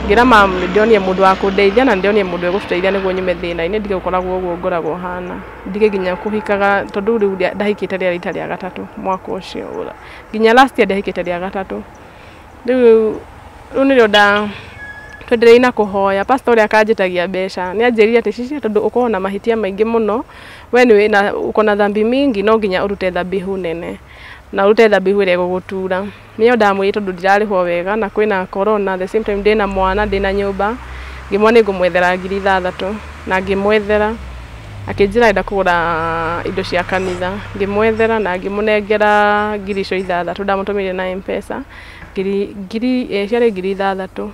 nĩ ndĩronire mũndũ wa kũndeithia, na nĩ ndĩronire mũndũ ũgũtũteithia nĩguo nyume thĩna-inĩ, ndige gũkoragwo ũguo ngoragwo hana, ndige nginya kũhikaga, tondũ rĩu ndahikĩte rĩa rita rĩa gatatũ mwaka ũcio, nginya last year ndahikĩte rĩa gatatũ. Rĩu nĩrĩo nda twendereire na kũhoya. Pastor ũrĩa akanjĩtagia mbeca nĩ anjĩrire atĩ, "Cicia, tondũ ũkoragwo na mahĩtia maingĩ mũno, we nĩ na uko na dhambi mingi, no nginya ũrute dhabihu nene na ũrute dhabihu ĩrĩa ĩgũgũtura." Nĩyo ndamwĩrire tondũ ndirarĩhwo wega na kwĩna corona, the same time ndĩna mwana, ndĩna nyũmba, ngĩmwĩra nĩ ngũmwethera 6,000, na ngĩmwethera. Akĩnjĩra enda kũgũra indo cia kanitha, ngĩmwethera na ngĩmũnengera ngiri icio ithathatũ, ndamũtũmĩire na M-Pesa ngiri ngiri ciarĩ 6,000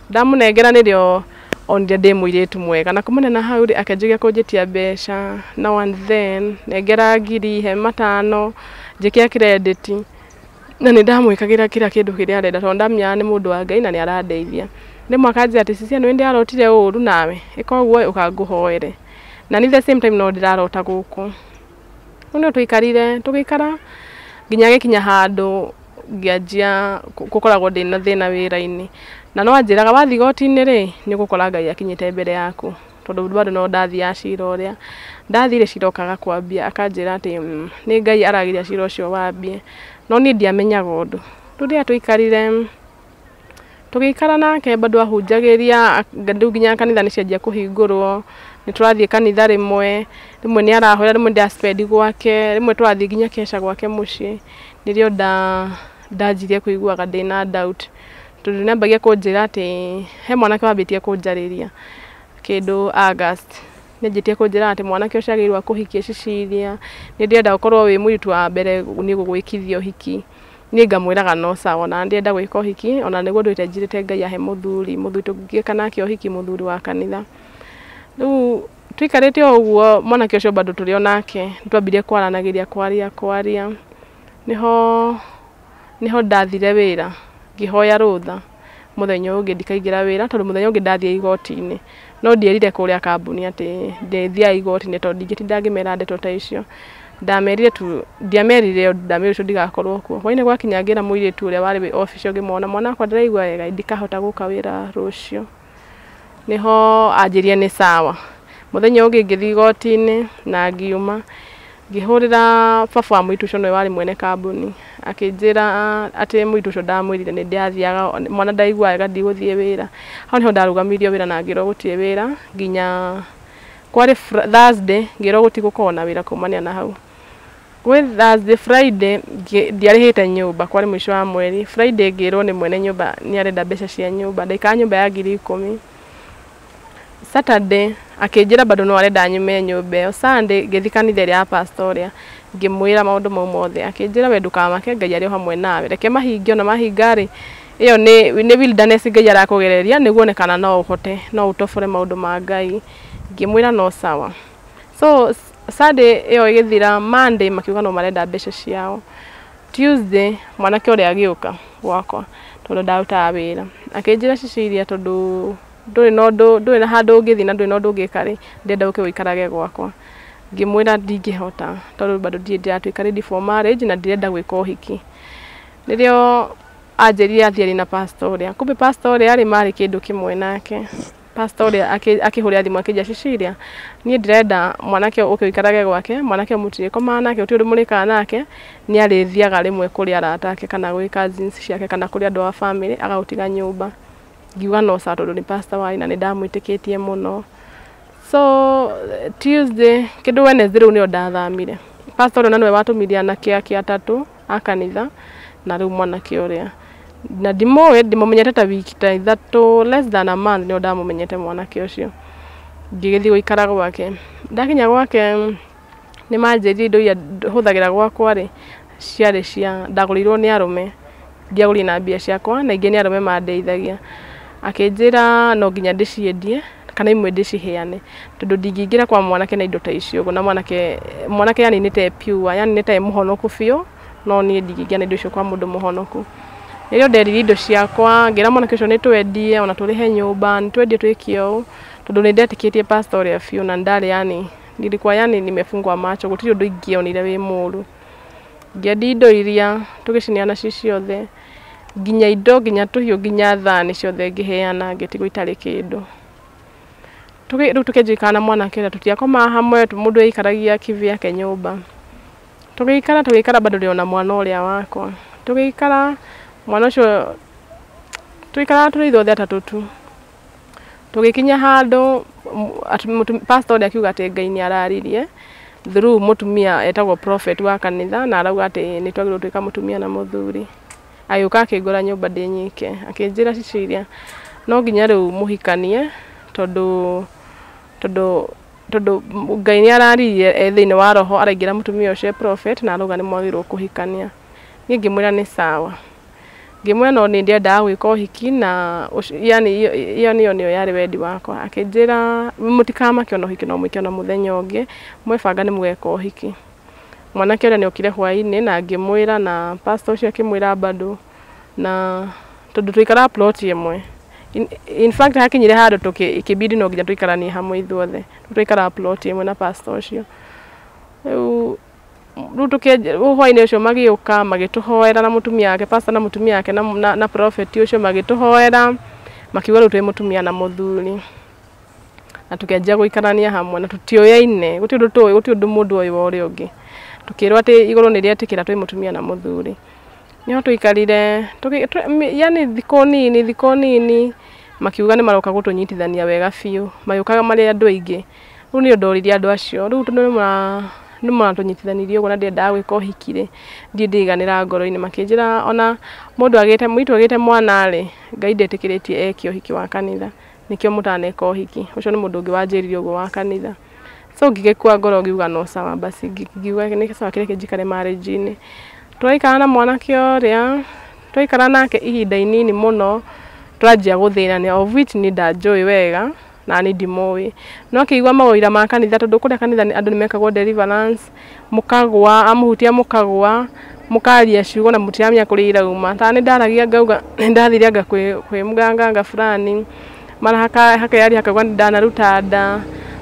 ndamũnengera. Nĩrĩo onire ndĩ mũirĩtu mwega, na kumana na hau rĩ, akĩanjĩrĩria kũnjĩtia mbeca now and then, nengera ngiri, he matano, njĩkĩra credit, na nĩ ndamwĩkagĩra kĩrĩa kĩndũ kĩrĩa arenda, tondũ ndamenyaga nĩ mũndũ wa Ngai na nĩ arandeithia. Rĩmwe akanjĩra atĩ, "Cecilia, nĩ ndĩrarotire ũru nawe, ĩka ũguo ũkangũhoere," na ni the same time no ndĩrarota gũkũ. Rĩu nĩ tũikarire, tũgĩikara nginya gĩkinya handũ Ngĩanjia gũkoragwo ndĩna thĩna wĩra-inĩ, na no anjĩraga wathiĩ igoti-inĩ rĩ, nĩ ũgũkora Ngai akinyĩte mbere yaku, tondũ bado no ndathiaga cira ũrĩa ndathire cira ũkaga kwambia, akanjĩra atĩ nĩ Ngai aragiria cira ũcio wambie, no niĩ ndiamenyaga ũndũ. Rĩu rĩrĩa tũikarire tũgĩikara nake bado ahunjagĩria, rĩu nginya kanitha nĩ cianjia kũhingũrwo, nĩ tũrathiĩ kanitha rĩmwe, rĩmwe nĩ arahoera, rĩmwe ndĩra spend gwake, rĩmwe tũrathiĩ nginya kesha gwake mũciĩ. Nĩrĩo ndanjirie kũiguaga ndĩna doubt, tondũ nĩ ambagia kũnjĩra atĩ he mwanake wambĩtie kũnjarĩria kĩndũ August, nĩ anjĩtie kũnjĩra atĩ mwanake ũcio agĩrĩirwo akũhikie Cecilia, nĩ ndĩrenda ũkorwo wĩ mũirĩtu wa mbere niĩ gũgwĩkithia ũhiki. Niĩ ngamwĩraga no sawa, ona ndĩrenda gwĩka ũhiki, ona nĩguo ndũrĩte njirĩte Ngai ahe mũthuri, mũthuri tũngĩka nake ũhiki, mũthuri wa kanitha. Rĩu tũikarĩte o ũguo mwanake ũcio bado tũrĩ o nake, nĩtwambirie kwaranagĩria kwaria kwaria, nĩho ndathire wĩra ngĩhoya rũtha mũthenya ũyũ ũngĩ ndikaingĩra wĩra, tondũ mũthenya ũngĩ ndathiĩ igoti-inĩ, no ndierire kũrĩa kambuni atĩ ndĩthiaga igoti-inĩ, tondũ ndingĩtinda ngĩmera ndeto ta icio. Ndamerire tu, ndiamerire ũndũ, ndamerire ũcio ndigakorwo kuo. Hwainĩ gwakinya ngĩra mũirĩtu ũrĩa warĩ obici ngĩmwona mwana wakwa ndĩraigua wega ndikahota gũka wĩra rũciũ. Nĩho anjĩrire nĩ sawa. Mũthenya ũngĩ ngĩthiĩ igoti-inĩ na ngiuma, ngĩhũrĩra baba wa mũirĩtu ũcio nĩwe warĩ mwene kambuni, akĩnjĩra atĩ mũirĩtu ũcio ndamwĩrire nĩ ndĩrathiaga, mwana ndaigua wega ndigũthiĩ wĩra. Hau nĩho ndarũgamirio wĩra na ngĩrwo gũtirĩ wĩra nginya kwarĩ Thursday, ngĩrwo gũtigũkorwo na wĩra kumania na hau. Gwĩ Thursday, Friday ndiarĩhĩte nyũmba, kwarĩ mũico wa mweri. Friday ngĩrwo nĩ mwene nyũmba nĩ arenda mbeca cia nyũmba, ndaikara nyũmba ya 10,000. Saturday akĩnjĩra bado no arenda nyume nyũmba ĩyo. Sunday ngĩthiĩ kanitha ĩrĩa ya pastor ũrĩa, ngĩmwĩra maũndũ mau mothe, akĩnjĩra we ndũkamake, Ngai arĩ o hamwe nawe, reke mahinge, ona mahinga rĩ, ĩyo nĩ wilderness Ngai arakũgereria nĩguo one kana no ũhote, no ũtobore maũndũ ma Ngai. Ngĩmwĩra no sawa. So Sunday ĩyo ĩgĩthira, Monday makiuga no marenda mbeca ciao. Tuesday mwanake ũrĩa agĩũka gwakwa tondũ ndarutaga wĩra, akĩnjĩra Cecilia, tondũ ndũrĩ na ũndũ, ndũrĩ na handũ ũngĩthiĩ na ndũrĩ na ũndũ ũngĩka rĩ, ndĩrenda ũke ũikarage gwakwa. Ngĩmwĩra ndingĩhota, tondũ bado ndirĩ ndĩratuĩka ready for marriage na ndirenda gwĩka ũhiki. Nĩrĩo anjĩrire athiĩ arie na pastor ũrĩa, kumbe pastor ũrĩa rĩ marĩ kĩndũ kĩmwe nake. Pastor ũrĩa akĩhũrĩra thimũ akĩnjĩra Cecilia, niĩ ndĩrenda mwanake ũke ũikarage gwake, mwanake mũtirĩkomaga nake, gũtirĩ ũndũ mũrĩkaga nake, nĩ arĩthiaga rĩmwe kũrĩ arata ake kana gwĩ cousins ciake kana kũrĩ andũ a family agagũtiga nyũmba. Ngiuga no sawa, tondũ nĩ pastor wanyu na nĩ ndamwĩtĩkĩtie mũno. So Tuesday kĩndũ Wednesday rĩu nĩyo ndathamire. Pastor ũrĩa na nĩwe watũmire anake ake atatũ a kanitha, na rĩu mwanake ũrĩa na ndimũĩ, ndĩmũmenyete ta wiki ta 3, less than a month nĩyo ndamũmenyete mwanake ũcio. Ngĩgĩthiĩ gũikara gwake. Ndakinya gwake nĩ manjĩrire indo iria hũthagĩra gwakwa rĩ, ciarĩ cia ndagũrĩirwo nĩ arũme, ndiagũrire na mbia ciakwa, na ingĩ nĩ arũme mandeithagia. Akĩnjĩra no nginya ndĩciendie kana imwe ndĩciheane, tondũ ndingĩingĩra kwa mwanake na indo ta icio ũguo, na mwanake yani nĩ ta pure, yani nĩ ta mũhonoku biũ, no niĩ ndingĩingĩra na indo icio kwa mũndũ mũhonoku. Nĩrĩo nderirie indo ciakwa, ngĩra mwanake ũcio nĩ twendie ona tũrĩhe nyũmba, nĩ twendie twĩke ũũ, tondũ nĩ ndetĩkĩtie pastor ũrĩa biũ na ndarĩ yani nilikuwa yani nimefungwa macho, gũtirĩ ũndũ ingĩonire wĩ mũru. Ngĩendia indo iria tũgĩcineana ci ciothe, nginya indo, nginya tũhiũ, nginya thani ciothe ngĩheana, ngĩtigwo itarĩ kĩndũ. Rĩu tũkĩanjia na mwanake ũrĩa tũtiakomaga hamwe, mũndũ aikaragia kivyake nyũmba. Tũgĩikara bado ndĩ ona mwana ũrĩa wakwa. Tũgĩikara mwana ũcio, tũikaraga tũrĩ ithuothe atatũ tu. Tũgĩkinya handũ pastor ũrĩa akiuga atĩ Ngai nĩ araririe through mũtumia etagwo prophet wa kanitha, na arauga atĩ nĩ twagĩrĩirwo gũtuĩka mũtumia na mũthuri. Agĩũka akĩngora nyũmba ndĩ nyike, akĩnjĩra Cecilia, no nginya rĩu mũhikanie, tondũ Ngai nĩ araririe e thĩinĩ wa roho, araingĩra mũtumia ũcio e prophet na arauga nĩ mwagĩrĩirwo kũhikania. Niĩ ngĩmwĩra nĩ sawa. Ngĩmwĩra no nĩ ndĩendaga gwĩka ũhiki na yani ĩyo nĩyo nĩyo yarĩ wendi wakwa. Akĩnjĩra mũtikamake ona ũhiki no mwĩke ona mũthenya ũngĩ, mwebanga nĩ mũgeka ũhiki. Mwanake ũrĩa nĩ okire hwainĩ na ngĩmwĩra, na pastor ũcio akĩmwĩra bado, na tondũ tũikaraga plot ĩmwe. In fact hakinyire handũ ikĩbidi no nginya tũikaranie hamwe ithuothe. Tũikaraga plot ĩmwe na pastor ũcio. Rĩu Rĩu hwaĩ-inĩ ũcio magĩũka magĩtũhoera na mũtumia wake, pastor na mũtumia wake na prophet ũcio magĩtũhoera, makiuga rĩu twĩ mũtumia na mũthuri. Na tũkĩanjia gũikarania hamwe na tũtiũyaine, gũtirĩ ũndũ tũĩ, gũtirĩ ũndũ mũndũ oĩ wa ũrĩa ũngĩ. Tũkĩrwo atĩ igũrũ nĩ rĩetĩkĩra twĩ mũtumia na mũthuri. Nĩho tũikarire, yani thikũ nini makiuga nĩ maroka gũtũnyitithania wega biũ, magĩũkaga marĩ andũ aingĩ. Rĩu niĩ ndoririe andũ acio, rĩu tondũ nĩ mũratũnyitithanirie ũguo na ndiendaga gwĩka ũhiki rĩ, ndirĩ ndĩiganĩra ngoro-inĩ. Makĩnjĩra ona mũndũ agĩte, mũirĩtu agĩte mwana rĩ, Ngai ndetĩkĩrĩtie eke ũhiki wa kanitha, nĩkĩo mũtaneka ũhiki. Ũcio nĩ mũndũ ũngĩ wanjĩrire ũguo wa kanitha. So ngĩgĩkua ngoro ngiuga no sawa basi, ngiuga nĩ sawa kĩreke njikare marriage-inĩ. Twaikara na mwanake ũrĩa, twaikara nake ihinda inini mũno, twanjia gũthĩnania, of which niĩ ndanjũĩ wega na niĩ ndimũĩ. No akĩigua maũira ma kanitha, tondũ kũrĩa kanitha andũ nĩ mekagwo deliverance, mũkagũa, amũhutia mũkagũa, mũkaria ciugo na mũtiramenya kũrĩa irauma. Ta nĩ ndaragia ngauga nĩ ndathire anga kwĩ mũganga anga fulani, mara hakearia hakauga nĩ ndanaruta nda,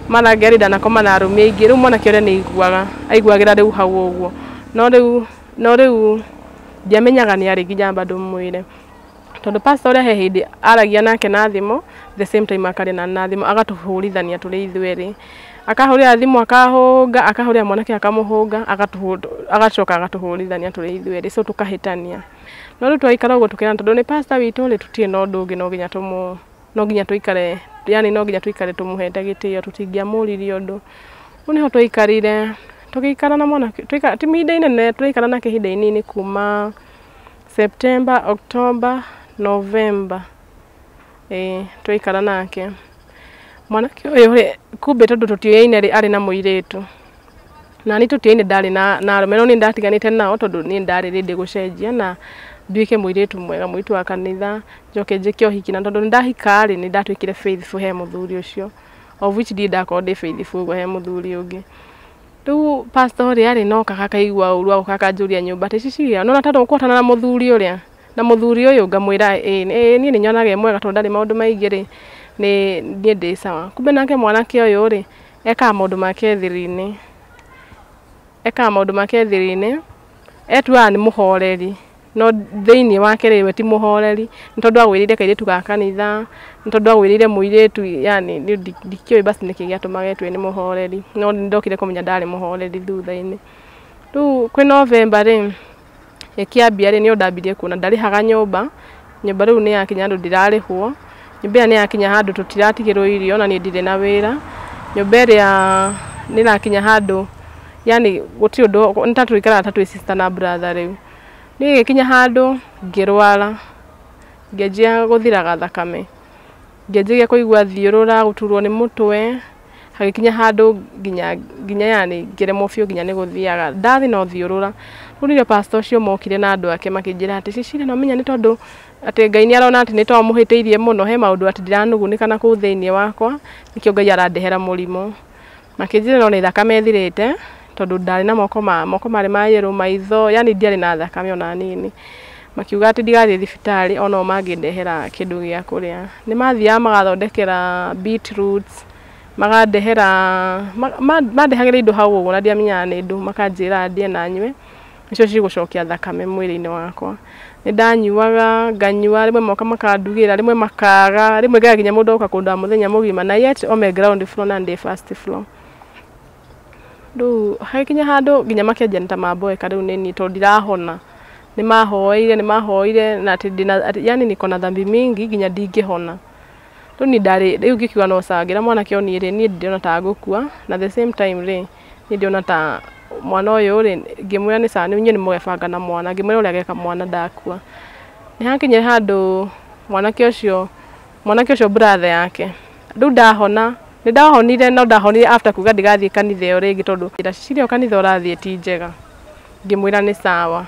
mara ngeria ndanakoma na arũme aingĩ. Rĩu mwanake ũrĩa nĩ aiguaga, aiguagĩra rĩu hau ũguo. No rĩu ndiamenyaga nĩ arĩ nginya bado mwĩre. Tondũ pastor ũrĩa he hĩndĩ aragia nake na thimũ, the same time akaria na thimũ, agatũhũrithania tũrĩ ithuerĩ. Akahũrĩra thimũ akahũnga, akahũrĩra mwanake akamũhũnga, agacoka agatũhũrithania tũrĩ ithuerĩ, so tũkahĩtania. No rĩu twaikara ũguo tũkĩrana, tondũ nĩ pastor witũ rĩ, tũtirĩ na ũndũ ũngĩ, no nginya tũikare, yani no nginya tũikare tũmũhete gĩtĩo, tũtingĩamũririe ũndũ. Rĩu nĩho twaikarire, tũgĩikara na mwanake, twaikara ti ihinda inene, tũraikara nake ihinda inini kuma September, October, November. Twaikara nake. Mwanake ũyũ rĩ, kumbe tondũ tũtiũyaine rĩ, arĩ na mũirĩtu. Na niĩ tũtiũyaine ndarĩ na arũme, no niĩ ndatiganĩte nao tondũ niĩ ndarĩ ready gũcenjia na nduĩke mũirĩtu mwega, mũirĩtu wa kanitha, njoke njĩke ũhiki. Na tondũ nĩ ndahika rĩ, nĩ ndatuĩkire faithful he mũthuri ũcio, of which ndirĩ ndakorwo ndĩ faithful ũguo he mũthuri ũngĩ. Rĩu pastor ũrĩa rĩ, no okaga akaigua ũru, agoka akanjũria nyũmba atĩ Cecilia, nĩwona ta tũkũhotana na mũthuri ũrĩa, na mũthuri ũyũ? Ngamwĩra ĩĩ, niĩ nĩ nyonaga e mwega tondũ ndarĩ maũndũ maingĩ rĩ, niĩ ndĩ sawa. Kumbe nake mwanake ũyũ rĩ, ekaga maũndũ make thiri-inĩ, ekaga maũndũ make thiri-inĩ, etuaga nĩ mũhoreri, no thĩinĩ wake rĩ, we ti mũhoreri, nĩ tondũ agwĩrĩire kairĩtu ga kanitha, nĩ tondũ agwĩrĩire mũirĩtu, yani ndikĩũĩ basi nĩkĩ gĩatũmaga etue nĩ mũhoreri, no nĩ ndokire kũmenya ndarĩ mũhoreri thutha-inĩ. Rĩu kwĩ November rĩ, ĩkĩambia rĩ, nĩyo ndambirie kuona ndarĩhaga nyũmba, nyũmba rĩu nĩ yakinya handũ ndĩrarĩhwo, nyũmba ĩrĩa nĩ yakinya handũ tũtiratigĩrwo irio na niĩ ndirĩ na wĩra, nyũmba ĩrĩa nĩ ĩrakinya handũ, yani gũtirĩ ũndũ, nĩ ta tũikaraga ta twĩ sister na brother rĩu. Niĩ ĩgĩkinya handũ ngĩrwara, ngĩanjia gũthiraga thakame, ngĩanjia kũigua thiũrũra, gũturwo nĩ mũtwe, hagĩkinya handũ nginya yani ngĩremwo biũ nginya nĩ gũthiaga, ndathi no thiũrũra. Rĩu nĩrĩo pastor ũcio mokire na andũ ake makĩnjĩra atĩ Cecilia, no ũmenya nĩ tondũ atĩ Ngai nĩ arona atĩ nĩ to mũhĩtĩirie mũno, he maũndũ atĩ ndiranugunĩka na kũu thĩinĩ wakwa, nĩkĩo Ngai arandehera mũrimũ. Makĩnjĩra no nĩ thakame ĩthirĩte, tondũ ndarĩ na moko moko marĩ ma yellow, maitho, yani ndiarĩ na thakame ona nini. Makiuga atĩ ndigathiĩ thibitarĩ ono mangĩndehera kĩndũ gĩa kũrĩa. Nĩ mathiaga magathondekera beetroots, magandehera, mandehagĩra indo hau ũguo na ndiamenyaga nĩ ndũ, makanjĩra ndĩe na nyue, nĩcio cigũcokia thakame mwĩrĩ-inĩ wakwa. Nĩ ndanyuaga, nganyua, rĩmwe moka makandugĩra, rĩmwe makaga, rĩmwe ngaga nginya mũndũ oka kũndora mũthenya mũgima, na yet ome ground floor na ndĩ first floor. Rĩu hagĩkinya handũ nginya makĩanjia nĩ ta mamboeka rĩu nĩ niĩ tondũ ndirahona. Nĩ mahoire na atĩ ndĩna, yani niko na dhambi mingi nginya ndingĩhona. Rĩu niĩ ndarĩ, rĩu ngĩkiuga no sawa, ngĩra mwanake ũyũ niĩ rĩ, niĩ ndĩrona ta ngũkua, na the same time rĩ, niĩ ndĩrona ta mwana ũyũ rĩ, ngĩmwĩra nĩ sawa, inyuĩ nĩ mũgebanga na mwana, ngĩmwĩra ũrĩa ageka mwana ndakua. Nĩ hakinyire handũ mwanake ũcio brother yake, rĩu ndahona, nĩ ndahonire no ndahonire after kuga ndigathiĩ kanitha ĩyo rĩngĩ tondũ Cecilia kanitha ũrathiĩ ti njega. Ngĩmwĩra nĩ sawa.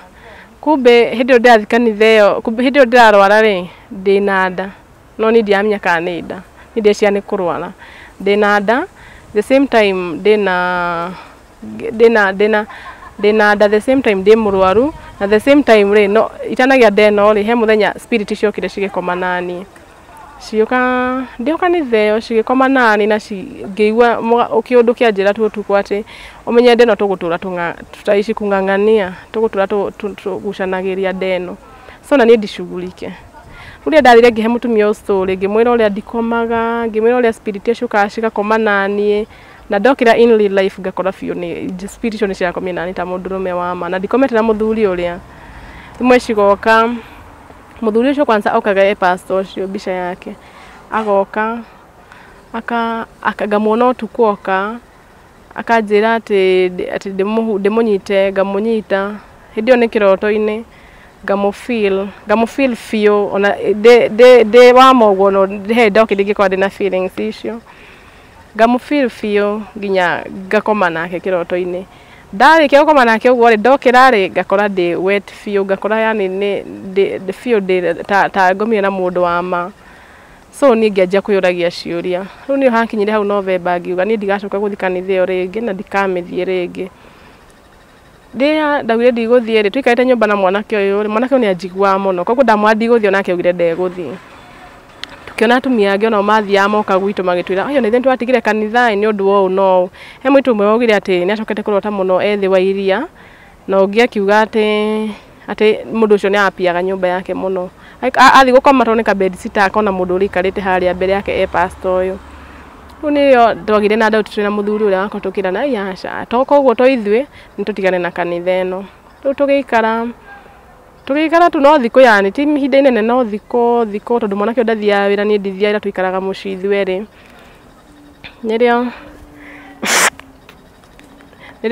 Kumbe hĩndĩ ĩyo ndĩrathiĩ kanitha ĩyo, kumbe hĩndĩ ĩyo ndĩrarwara rĩ, ndĩna nda, no niĩ ndiramenya kana nĩ nda, niĩ ndeciria nĩ kũrwara. Ndĩna nda, the same time ndĩna nda, the same time ndĩ mũrwaru, na the same time rĩ, no itanagĩa nda ĩno rĩ, he mũthenya spirit ciokire cigĩkoma naniĩ. Cigĩũka ndĩ o kanitha ĩyo cigĩkoma nani na ngĩigua kĩũndũ kĩanjĩra tu ũtukũ atĩ ũmenye nda ĩno tũgũtũra tutaishi kung'ang'ania, tũgũtũra tũgucanagĩria nda ĩno. So na niĩ ndicugurike. Rĩu rĩrĩa ndathire ngĩhe mũtumia ũyũ story, ngĩmwĩra ũrĩa ndikomaga, ngĩmwĩra ũrĩa spirit ciũkaga cigakoma naniĩ, na ndokĩra in real life ngakora biũ nĩ spirit icio nĩ cirakomire naniĩ ta mũndũrũme wa ma, na ndikomete na mũthuri ũrĩa. Rĩmwe cigoka, mũthuri ũcio kwanza okaga e pastor ũcio mbica yake, agoka ngamuona ũtukũ oka, akanjĩra atĩ ndĩmũnyite, ngamũnyita, hĩndĩ ĩyo nĩ kĩroto-inĩ, ngamũfeel biũ, ona ndĩ wa ma ũguo no he ndokĩra ingĩkorwo ndĩna feelings icio. Ngamũfeel biũ nginya ngakoma nake kĩroto-inĩ. Ndarĩkia gũkoma nake ũguo rĩ, ndokĩra rĩ, ngakora ndĩ wet biũ, ngakora yani nĩ biũ ndĩ ta ngomire na mũndũ wa ma. So niĩ ngĩanjia kwĩyũragia ciũria. Rĩu nĩho hakinyire hau November ngiuga niĩ ndigacoka gũthiĩ kanitha ĩyo rĩngĩ na ndikamĩthiĩ rĩngĩ. Rĩrĩa ndaugire ndigũthiĩ rĩ, tũikarĩte nyũmba na mwanake ũyũ rĩ, mwanake ũyũ nĩ anjiguaga mũno, koguo ndamwĩra ndigũthiĩ onake augire ndegũthiĩ. Tũkĩona atumia angĩ onao mathiaga moka gwitũ magĩtwĩra ũyũ nĩ ithuĩ nĩtwatigire kanitha ĩ nĩ ũndũ wa ũũ na ũũ. He mũirĩtu ũmwe waugire atĩ nĩ acokete kũrota mũno e thĩ wa iria, na ũngĩ akiuga atĩ mũndũ ũcio nĩ apiaga nyũmba yake mũno. Athiĩ gũkoma tondũ nĩ ka bedsitter akona mũndũ ũrĩa ũikarĩte harĩa mbere yake e pastor ũyũ. Rĩu nĩrĩo twagĩire na doubt twĩna mũthuri ũrĩa wakwa tũkĩrana ai aca, to koguo to ithuĩ nĩ tũtigane na kanitha ĩno. Rĩu tũgĩikara tu no thikũ yani ti ihinda inene no thikũ tondũ mwanake ũyũ ndathiaga wĩra niĩ ndithiaga wĩra tũikaraga mũciĩ ithuĩ erĩ. Nĩrĩo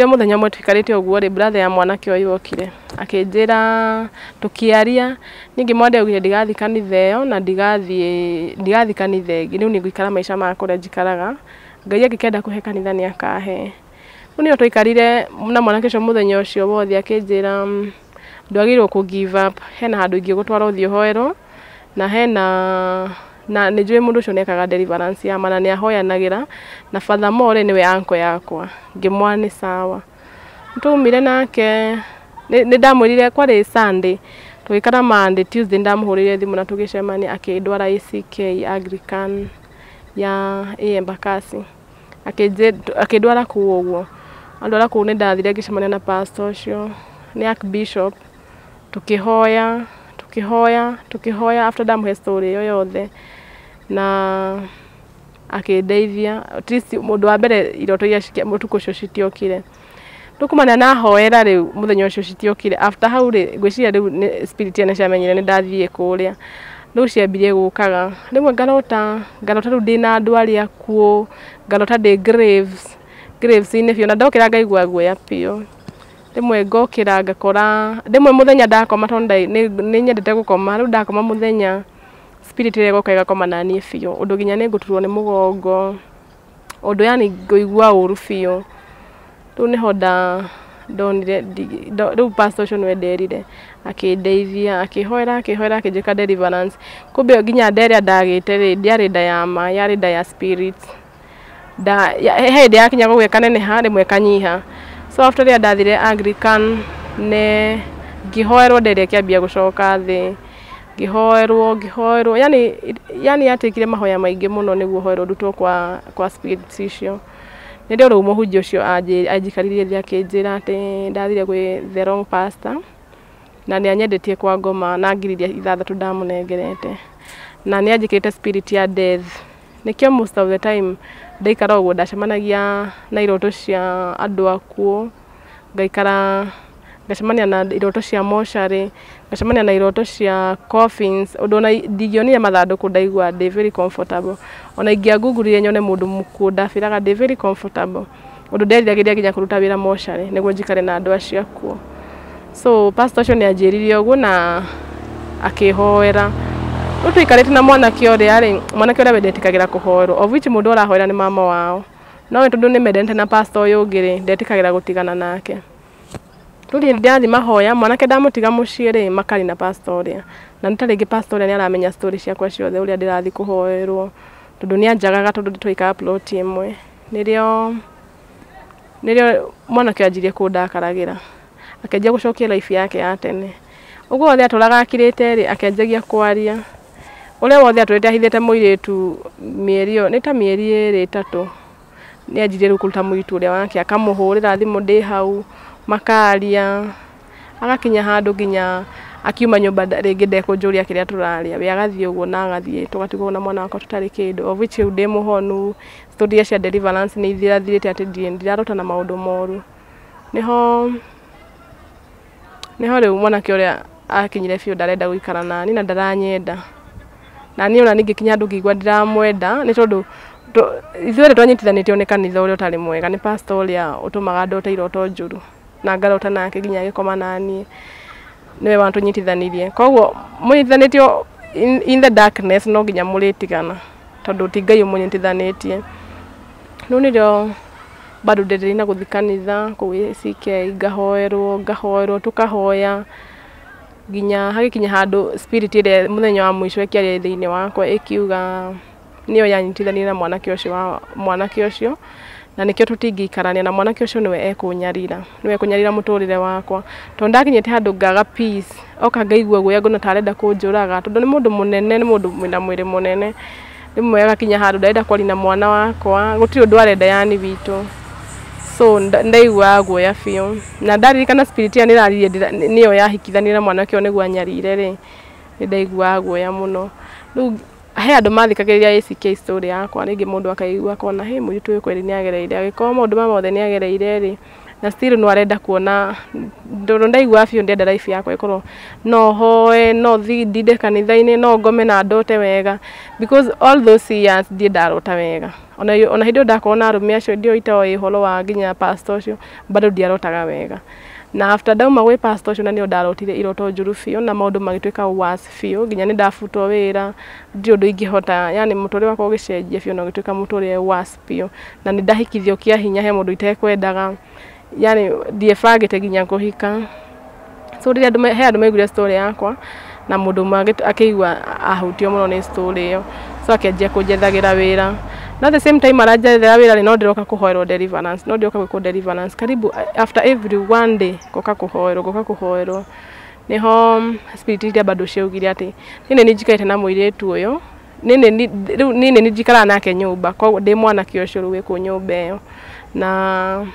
mũthenya ũmwe tũikarĩte ũguo rĩ, brother ya mwanake ũyũ okire akĩnjĩra tũkĩaria, niĩ ngĩmwĩra ndaugire ndigathiĩ kanitha ĩyo na ndigathiĩ kanitha ĩngĩ, rĩu nĩ ngũikara maica ma kũrĩa njikaraga, Ngai angĩkenda kũhe kanitha nĩ akahe. Rĩu nĩrĩo twaikarire na mwanake ũcio mũthenya ũcio wothe akĩnjĩra ndwagĩrĩirwo kũ give up, hena handũ ingĩgũtwara ũthiĩ ũhoerwo, na hena na nĩ njũĩ mũndũ ũcio nĩ ekaga deliverance ya ma na nĩ ahoyanagĩra, na furthermore nĩwe uncle yakwa. Ngĩmwĩra nĩ sawa. Nĩtwaumire nake, nĩ ndamwĩrire kwarĩ Sunday, tũgĩikara Monday, Tuesday nĩndamũhũrĩire thimũ na tũgĩcemania akĩndwara ACK Anglican ya Embakasi. Akĩndwara kũu ũguo. Andwara kũu nĩ ndathire ngĩcemania na pastor ũcio, nĩ Archbishop, tũkĩhoya after ndamũhe story ĩyo yothe, na akĩndeithia. At least mũndũ wa mbere iroto iria ũtukũ ũcio citiokire. Rĩu kumana na hoera rĩu mũthenya ũcio citiokire. After hau rĩ, ngwĩciria rĩu nĩ spirit nĩ ciamenyire nĩ ndathiĩ kũrĩa. Rĩu ciambirie gũkaga. Rĩmwe ngarota rĩu ndĩna andũ arĩa akuũ, ngarota ndĩ graves-inĩ biũ, na ndokĩra ngaigua guoya biũ. Rĩmwe ngokĩra ngakora, rĩmwe mũthenya ndakoma tondũ nĩ nyendete gũkoma, rĩu ndakoma mũthenya spirit ĩrĩa ĩgoka ĩgakoma naniĩ biũ, ũndũ nginya nĩ ngũturwo nĩ mũgongo, ũndũ yani ngũigua ũru biũ. Rĩu nĩho ndonire, rĩu pastor ũcio nĩwe nderire, akĩndeithia, akĩhoera akĩnjĩka deliverance. Kumbe nginya nda ĩrĩa ndagĩte rĩ, ndĩarĩ nda ya ma, yarĩ nda ya spirit. He hĩndĩ yakinya gũgĩa kaneneha, rĩmwe ĩkanyiha. So after rĩrĩa ndathire Anglican nĩ ngĩhoerwo nda ĩrĩa ĩkĩambia gũcoka thĩ, ngĩhoerwo, yani yatĩkire mahoya maingĩ mũno nĩguo hoerwo ndutwo kwa spirits icio. Nĩrĩo rĩu mũhunjia ũcio anjikaririe thĩ akĩnjĩra atĩ ndathire gwĩ the wrong pastor, na nĩ anyendetie kwa ngoma na ngiri iria 6 ndamũnengerete, na nĩ anjĩkĩrĩte spirit ya death. Nĩkĩo most of the time ndaikara ũguo ndacemanagia na iroto cia andũ akuũ, ngaikara ngacemania na iroto cia mocarĩ, ngacemania na iroto cia coffins, ũndũ ona ndingĩonire mathandũkũ ndaigua ndĩ very comfortable. Ona ingĩangungurire nyone mũndũ mũkuũ ndabĩraga ndĩ very comfortable, ũndũ nderiragĩria nginya kũruta wĩra mocarĩ nĩguo njikare na andũ acio akuũ. So pastor ũcio nĩ anjĩrire ũguo na akĩhoera. Rĩu tũikarĩte na mwanake ũrĩa rĩ, mwanake ũrĩa we ndetĩkagĩra kũhoerwo, of which mũndũ ũrahoera nĩ mama wao, no we tondũ nĩ mendete na pastor ũyũ ũngĩ rĩ, ndetĩkagĩra gũtigana nake. Rĩu rĩrĩa ndĩrathiĩ mahoya, mwanake ndamũtiga mũciĩ rĩ, makari na pastor ũrĩa, na nĩ ta rĩngĩ pastor ũrĩa nĩ aramenya story ciakwa ciothe ũrĩa ndĩrathiĩ kũhoerwo, tondũ nĩ anjagaga tondũ twaikaraga plot ĩmwe. Nĩrĩo mwanake anjirie kũndakaragĩra, akĩanjia gũcokia life yake ya tene. Ũguo wothe atũraga akirĩte rĩ, akĩanjagia kwaria. Ũrĩa wothe atũrĩte ahithĩte mũirĩtu mĩeri ĩyo nĩ ta mĩeri ĩrĩ ĩtatũ, nĩ anjirie rĩu kũruta mũirĩtu ũrĩa wake, akamũhũrĩra thimũ ndĩ hau, makaria, agakinya handũ nginya akiuma nyũmba rĩngĩ ndekũnjũria kĩrĩa tũrarĩa, we agathiĩ ũguo na agathiĩ, tũgatigwo na mwana wakwa tũtarĩ kĩndũ, of which rĩu ndĩ mũhonu, story iria cia deliverance nĩ ithirathirĩte atĩ ndirĩ ndirarota na maũndũ moru. Nĩho rĩu mwanake ũrĩa akinyire biũ ndarenda gũikara nani na ndaranyenda. Na niĩ ona ningĩ handũ ngĩigua ndiramwenda nĩ tondũ ithuerĩ twanyitithanĩtio nĩ kanitha ũrĩa ũtarĩ mwega, nĩ pastor ũrĩa ũtũmaga ndote iroto njũru na ngarota nake nginya agĩkoma naniĩ, nĩwe watũnyitithanirie. Koguo mũnyitithanĩtio in the darkness no nginya mũrĩtigana tondũ ti Ngai ũmũnyitithanĩtie. Rĩu nĩrĩo bado ndendereire na gũthiĩ kanitha kũu ACK, ngahoerwo ngahoerwo tũkahoya nginya hagĩkinya handũ spirit ĩrĩa mũthenya wa mũico ĩkĩaria thĩinĩ wakwa ĩkiuga nĩyo yanyitithanirie na mwanake ũcio wa mwanake ũcio, na nĩkĩo tũtingĩikarania na mwanake ũcio, nĩwe ekũnyarira, nĩwe ekũnyarira mũtũrĩre wakwa, tondũ ndakinyĩte handũ ngaga peace, oka ngaigua guoya, ngona ta arenda kũnjũraga tondũ nĩ mũndũ mũnene, nĩ mũndũ wĩna mwĩrĩ mũnene. Rĩmwe agakinya handũ ndarenda kwaria na mwana wakwa, gũtirĩ ũndũ arenda yani witũ. So ndaiguaga guoya biũ, na ndaririkana spirit ĩyo nĩraririe nĩyo yahikithanirie na mwanake ũyũ nĩguo anyarire rĩ, nĩ ndaiguaga guoya mũno. Rĩu he andũ mathikagĩrĩria ACK story yakwa, rĩngĩ mũndũ akaigua akona hĩ, mũirĩtu ũyũ kweri nĩ agereire, angĩkorwo maũndũ maya mothe nĩ agereire rĩ, na still no arenda kuona, tondũ ndaiguaga biũ ndĩrenda life yakwa ĩkorwo no hoe, no thiĩ ndinde kanitha-inĩ, no ngome na ndote wega, because all those years ndirĩ ndarota wega. Ona hĩndĩ ĩyo ndakorwo na arũme acio ndio itoĩ ũhoro wa nginya pastor ũcio, bado ndiarotaga wega. Na after ndauma gwĩ pastor ũcio, na nĩo ndarotire iroto njũru biũ na maũndũ magĩtuĩka worse biũ, nginya nĩ ndabutwo wĩra, ndirĩ ũndũ ingĩhota, yani mũtũrĩre wakwa ũgĩcenjia biũ na ũgĩtuĩka mũtũrĩre worse biũ, na nĩ ndahikithio kĩa hinya he mũndũ itekwendaga, yani ndiebangĩte nginya kũhika. So rĩrĩa andũ he andũ maiguire story yakwa, na mũndũ ũmwe akĩigua ahutio mũno nĩ story ĩyo, so akĩanjia kũnjethagĩra wĩra. Na at the same time aranjethera wĩra rĩ, no ndĩroka kũhoerwo deliverance, no ndĩroka gwĩkwo deliverance karibu after every one day, ngoka kũhoerwo, ngoka kũhoerwo. Nĩho spirit iria bado ciaugire atĩ niĩ nĩ njikarĩte na mũirĩtu ũyũ, rĩu niĩ nĩ njikaraga nake nyũmba, koguo ndĩ mwanake ũcio rĩu wĩ kũu nyũmba ĩyo, na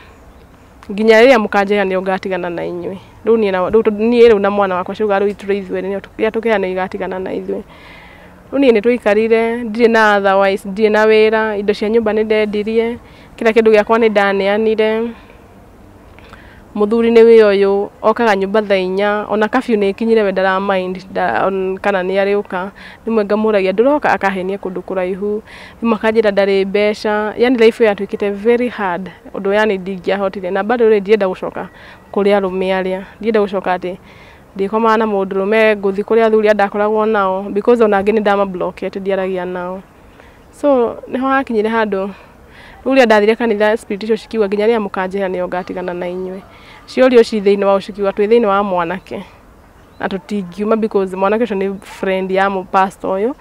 nginya rĩrĩa mũkanjĩra nĩo ngatigana na inyuĩ. Rĩu niĩ na rĩu niĩ rĩu na mwana wakwa ciuga rĩu tũrĩ ithuerĩ nĩo rĩrĩa tũkeana igatigana na ithuĩ. Rĩu niĩ nĩ tũikarire ndirĩ na otherwise, ndirĩ na wĩra, indo cia nyũmba nĩ ndendirie, kila kĩndũ gĩakwa nĩ ndaneanire. Mũthuri nĩ wĩ ũyũ okaga nyũmba thaa 4, ona curfew nĩ ĩkinyire we ndara mind kana nĩ arĩũka. Rĩmwe ngamũragia ndũroka, akahenia kũndũ kũraihu, rĩmwe akanjĩra ndarĩ mbeca, yani life ĩyo yatuĩkĩte very hard, ũndũ yani ndingĩahotire. Na bado rĩ, ndienda gũcoka kũrĩ arũme arĩa, ndienda gũcoka atĩ ndĩkomaga na mũndũrũme, ngũthiĩ kũrĩ athuri arĩa ndakoragwo nao, because ona angĩ nĩ ndamablockete, ndiaragia nao. So nĩho hakinyire handũ rĩu rĩrĩa ndathire kanitha, spirit icio cikiuga nginya rĩrĩa mũkanjĩra nĩo ngatigana na inyuĩ. Ciorio ci thĩinĩ wao cikiuga twĩ thĩinĩ wa mwanake na tũtingiuma, because mwanake ũcio nĩ friend ya pastor ũyũ,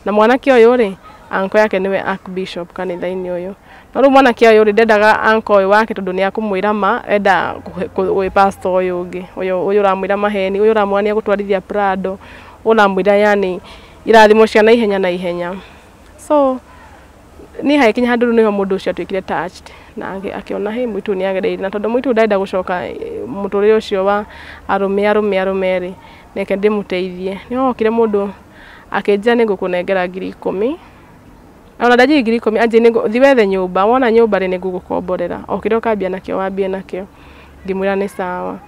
na mwanake ũyũ rĩ, uncle yake nĩwe archbishop kanitha-inĩ ũyũ. No rĩu mwanake ũyũ rĩ, ndendaga uncle ũyũ wake tondũ nĩ akũmwĩra ma, enda gwĩ pastor ũyũ ũngĩ, ũyũ ũramwĩra maheni, ũyũ ũramwĩra nĩ egũtwarithia Prado, ũramwĩra yani irathimo cia naihenya naihenya. So niĩ hagĩkinya handũ rĩu nĩho mũndũ ũcio atuĩkire touched na akĩona hĩ, mũirĩtu ũyũ nĩ agereire, na tondũ mũirĩtu ũyũ ndarenda gũcoka mũtũrĩre ũcio wa arũme arũme arũme rĩ, reke ndĩmũteithie. Nĩho hokire mũndũ akĩnjĩra nĩ ngũkũnengera 10,000, ona ndanjĩrire 10,000, anjĩrire thiĩ wethe nyũmba, wona nyũmba rĩ, nĩ ngũgũkomborera, o kĩrĩa ũkambia nakĩo wambie nakĩo. Ngĩmwĩra nĩ sawa.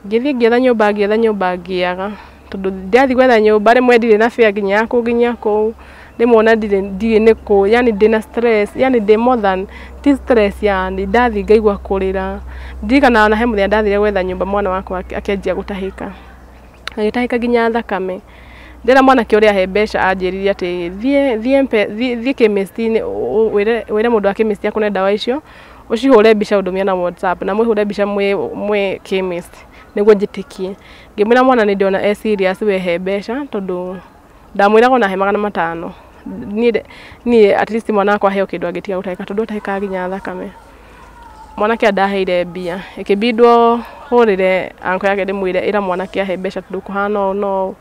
Ngĩthiĩ ngĩetha nyũmba, ngĩetha nyũmba ngĩaga, tondũ ndathiĩ gwetha nyũmba rĩmwe ndirĩ na fare nginya ya kũnginyia kũu, rĩmwe ona ndirĩ nĩ kũ, yani ndĩna stress, yani ndĩ more than ti stress, yani ndathiĩ ngaigua kũrĩra. Ndirikanaga ona he mũthenya ndathire gwetha nyũmba, mwana wakwa akĩanjia gũtahĩka, agĩtahĩka nginya thakame. Ndĩra mwanake ũrĩa ahe mbeca anjĩrire atĩ thiĩ thiĩ thiĩ chemist-inĩ, wĩre mũndũ wa chemist akũne ndawa icio, ũcihũre mbica ũndũmĩre na WhatsApp, na mũhũre mbica mwĩ chemist nĩguo njĩtĩkie. Ngĩmwĩra mwana nĩ ndĩrona e serious, we he mbeca, tondũ ndamwĩraga ona he 500, niĩ at least mwana wakwa aheo kĩndũ angĩtiga gũtahĩka, tondũ atahĩkaga nginya thakame. Mwanake andaheire mbia, ĩkĩbindwo hũrĩre uncle yake ndĩmwĩre ĩra mwanake ahe mbeca tondũ kũhana ũũ na ũũ.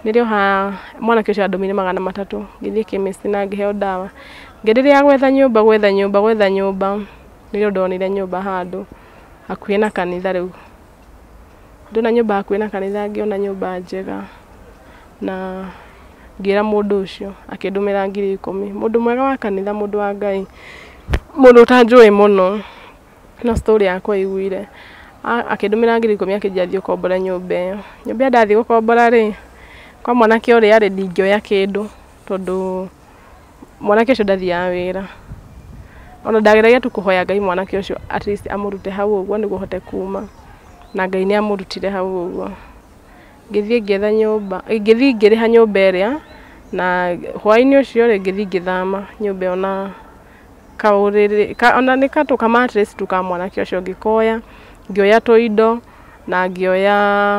Nĩrĩo ha mwanake ũcio andũmĩire 300 ngĩthiĩ chemist na ngĩheo ndawa. Ngĩenderea gwetha nyũmba gwetha nyũmba gwetha nyũmba, nĩrĩo ndonire nyũmba handũ hakuhĩ na kanitha rĩu. Ndona nyũmba hakuhĩ na kanitha ngĩona nyũmba njega na ngĩra mũndũ ũcio akĩndũmĩra 10,000. Mũndũ mwega wa kanitha, mũndũ wa Ngai, mũndũ ũtanjũĩ mũno no story yakwa aiguire. Akĩndũmĩra 10,000 akĩnjĩra thiĩ ũkombore nyũmba ĩyo. Nyũmba ĩyo ndathiĩ gũkombora rĩ, kwa mwanake ũrĩa rĩ ndingĩoya kĩndũ tondũ mwanake ũcio ndathiaga wĩra. Ona ndageragia tu kũhoya Ngai mwanake ũcio at least amũrute hau ũguo nĩguo hote kuma, na Ngai nĩ amũrutire hau ũguo. Ngĩthiĩ ngĩetha nyũmba, ngĩthiĩ ngĩrĩha nyũmba ĩrĩa na hwaĩ-inĩ ũcio rĩ ngĩthiĩ ngĩthama nyũmba ĩyo na kaũrĩrĩ ona nĩ katũ ka mattress tu ka mwanake ũcio ngĩkoya, ngĩoya tũindo na ngĩoya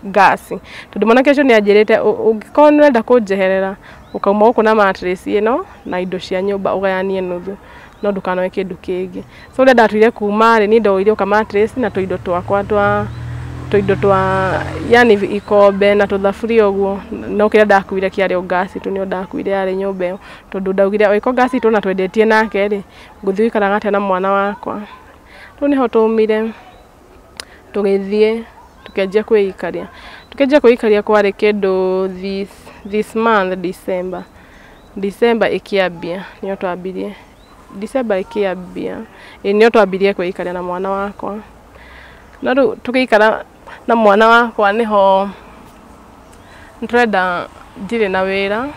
ngasi tondũ mwanake ũcio nĩ anjĩrĩte ũngĩkorwo nĩ ũrenda kũnjeherera ũkauma gũkũ na mattress ĩno na indo cia nyũmba ũgayanie nuthu no ndũkanoe kĩndũ kĩngĩ. So rĩrĩa ndatuire kuma rĩ niĩ ndoire o ka mattress na tũindo twakwa twa tũindo twa yani ikombe na tũthaburia ũguo, no kĩrĩa ndakuire kĩarĩ o ngasi tu nĩyo ndakuire yarĩ nyũmba ĩyo tondũ ndaugire oĩko ngasi itũ ona twendetie nake rĩ ngũthiĩ gũikaraga atĩa na mwana wakwa. Rĩu nĩho twaumire tũgĩthiĩ tukĩanjia kwĩikaria. Tukĩanjia kwĩikaria kwarĩ kĩndũ this month December. December ĩkĩambia nĩyo twambirie. December ĩkĩambia nĩyo twambirie kwĩikaria na mwana wakwa. No rĩu tũgĩikara na mwana wakwa nĩho nĩtũrenda ndirĩ na wĩra.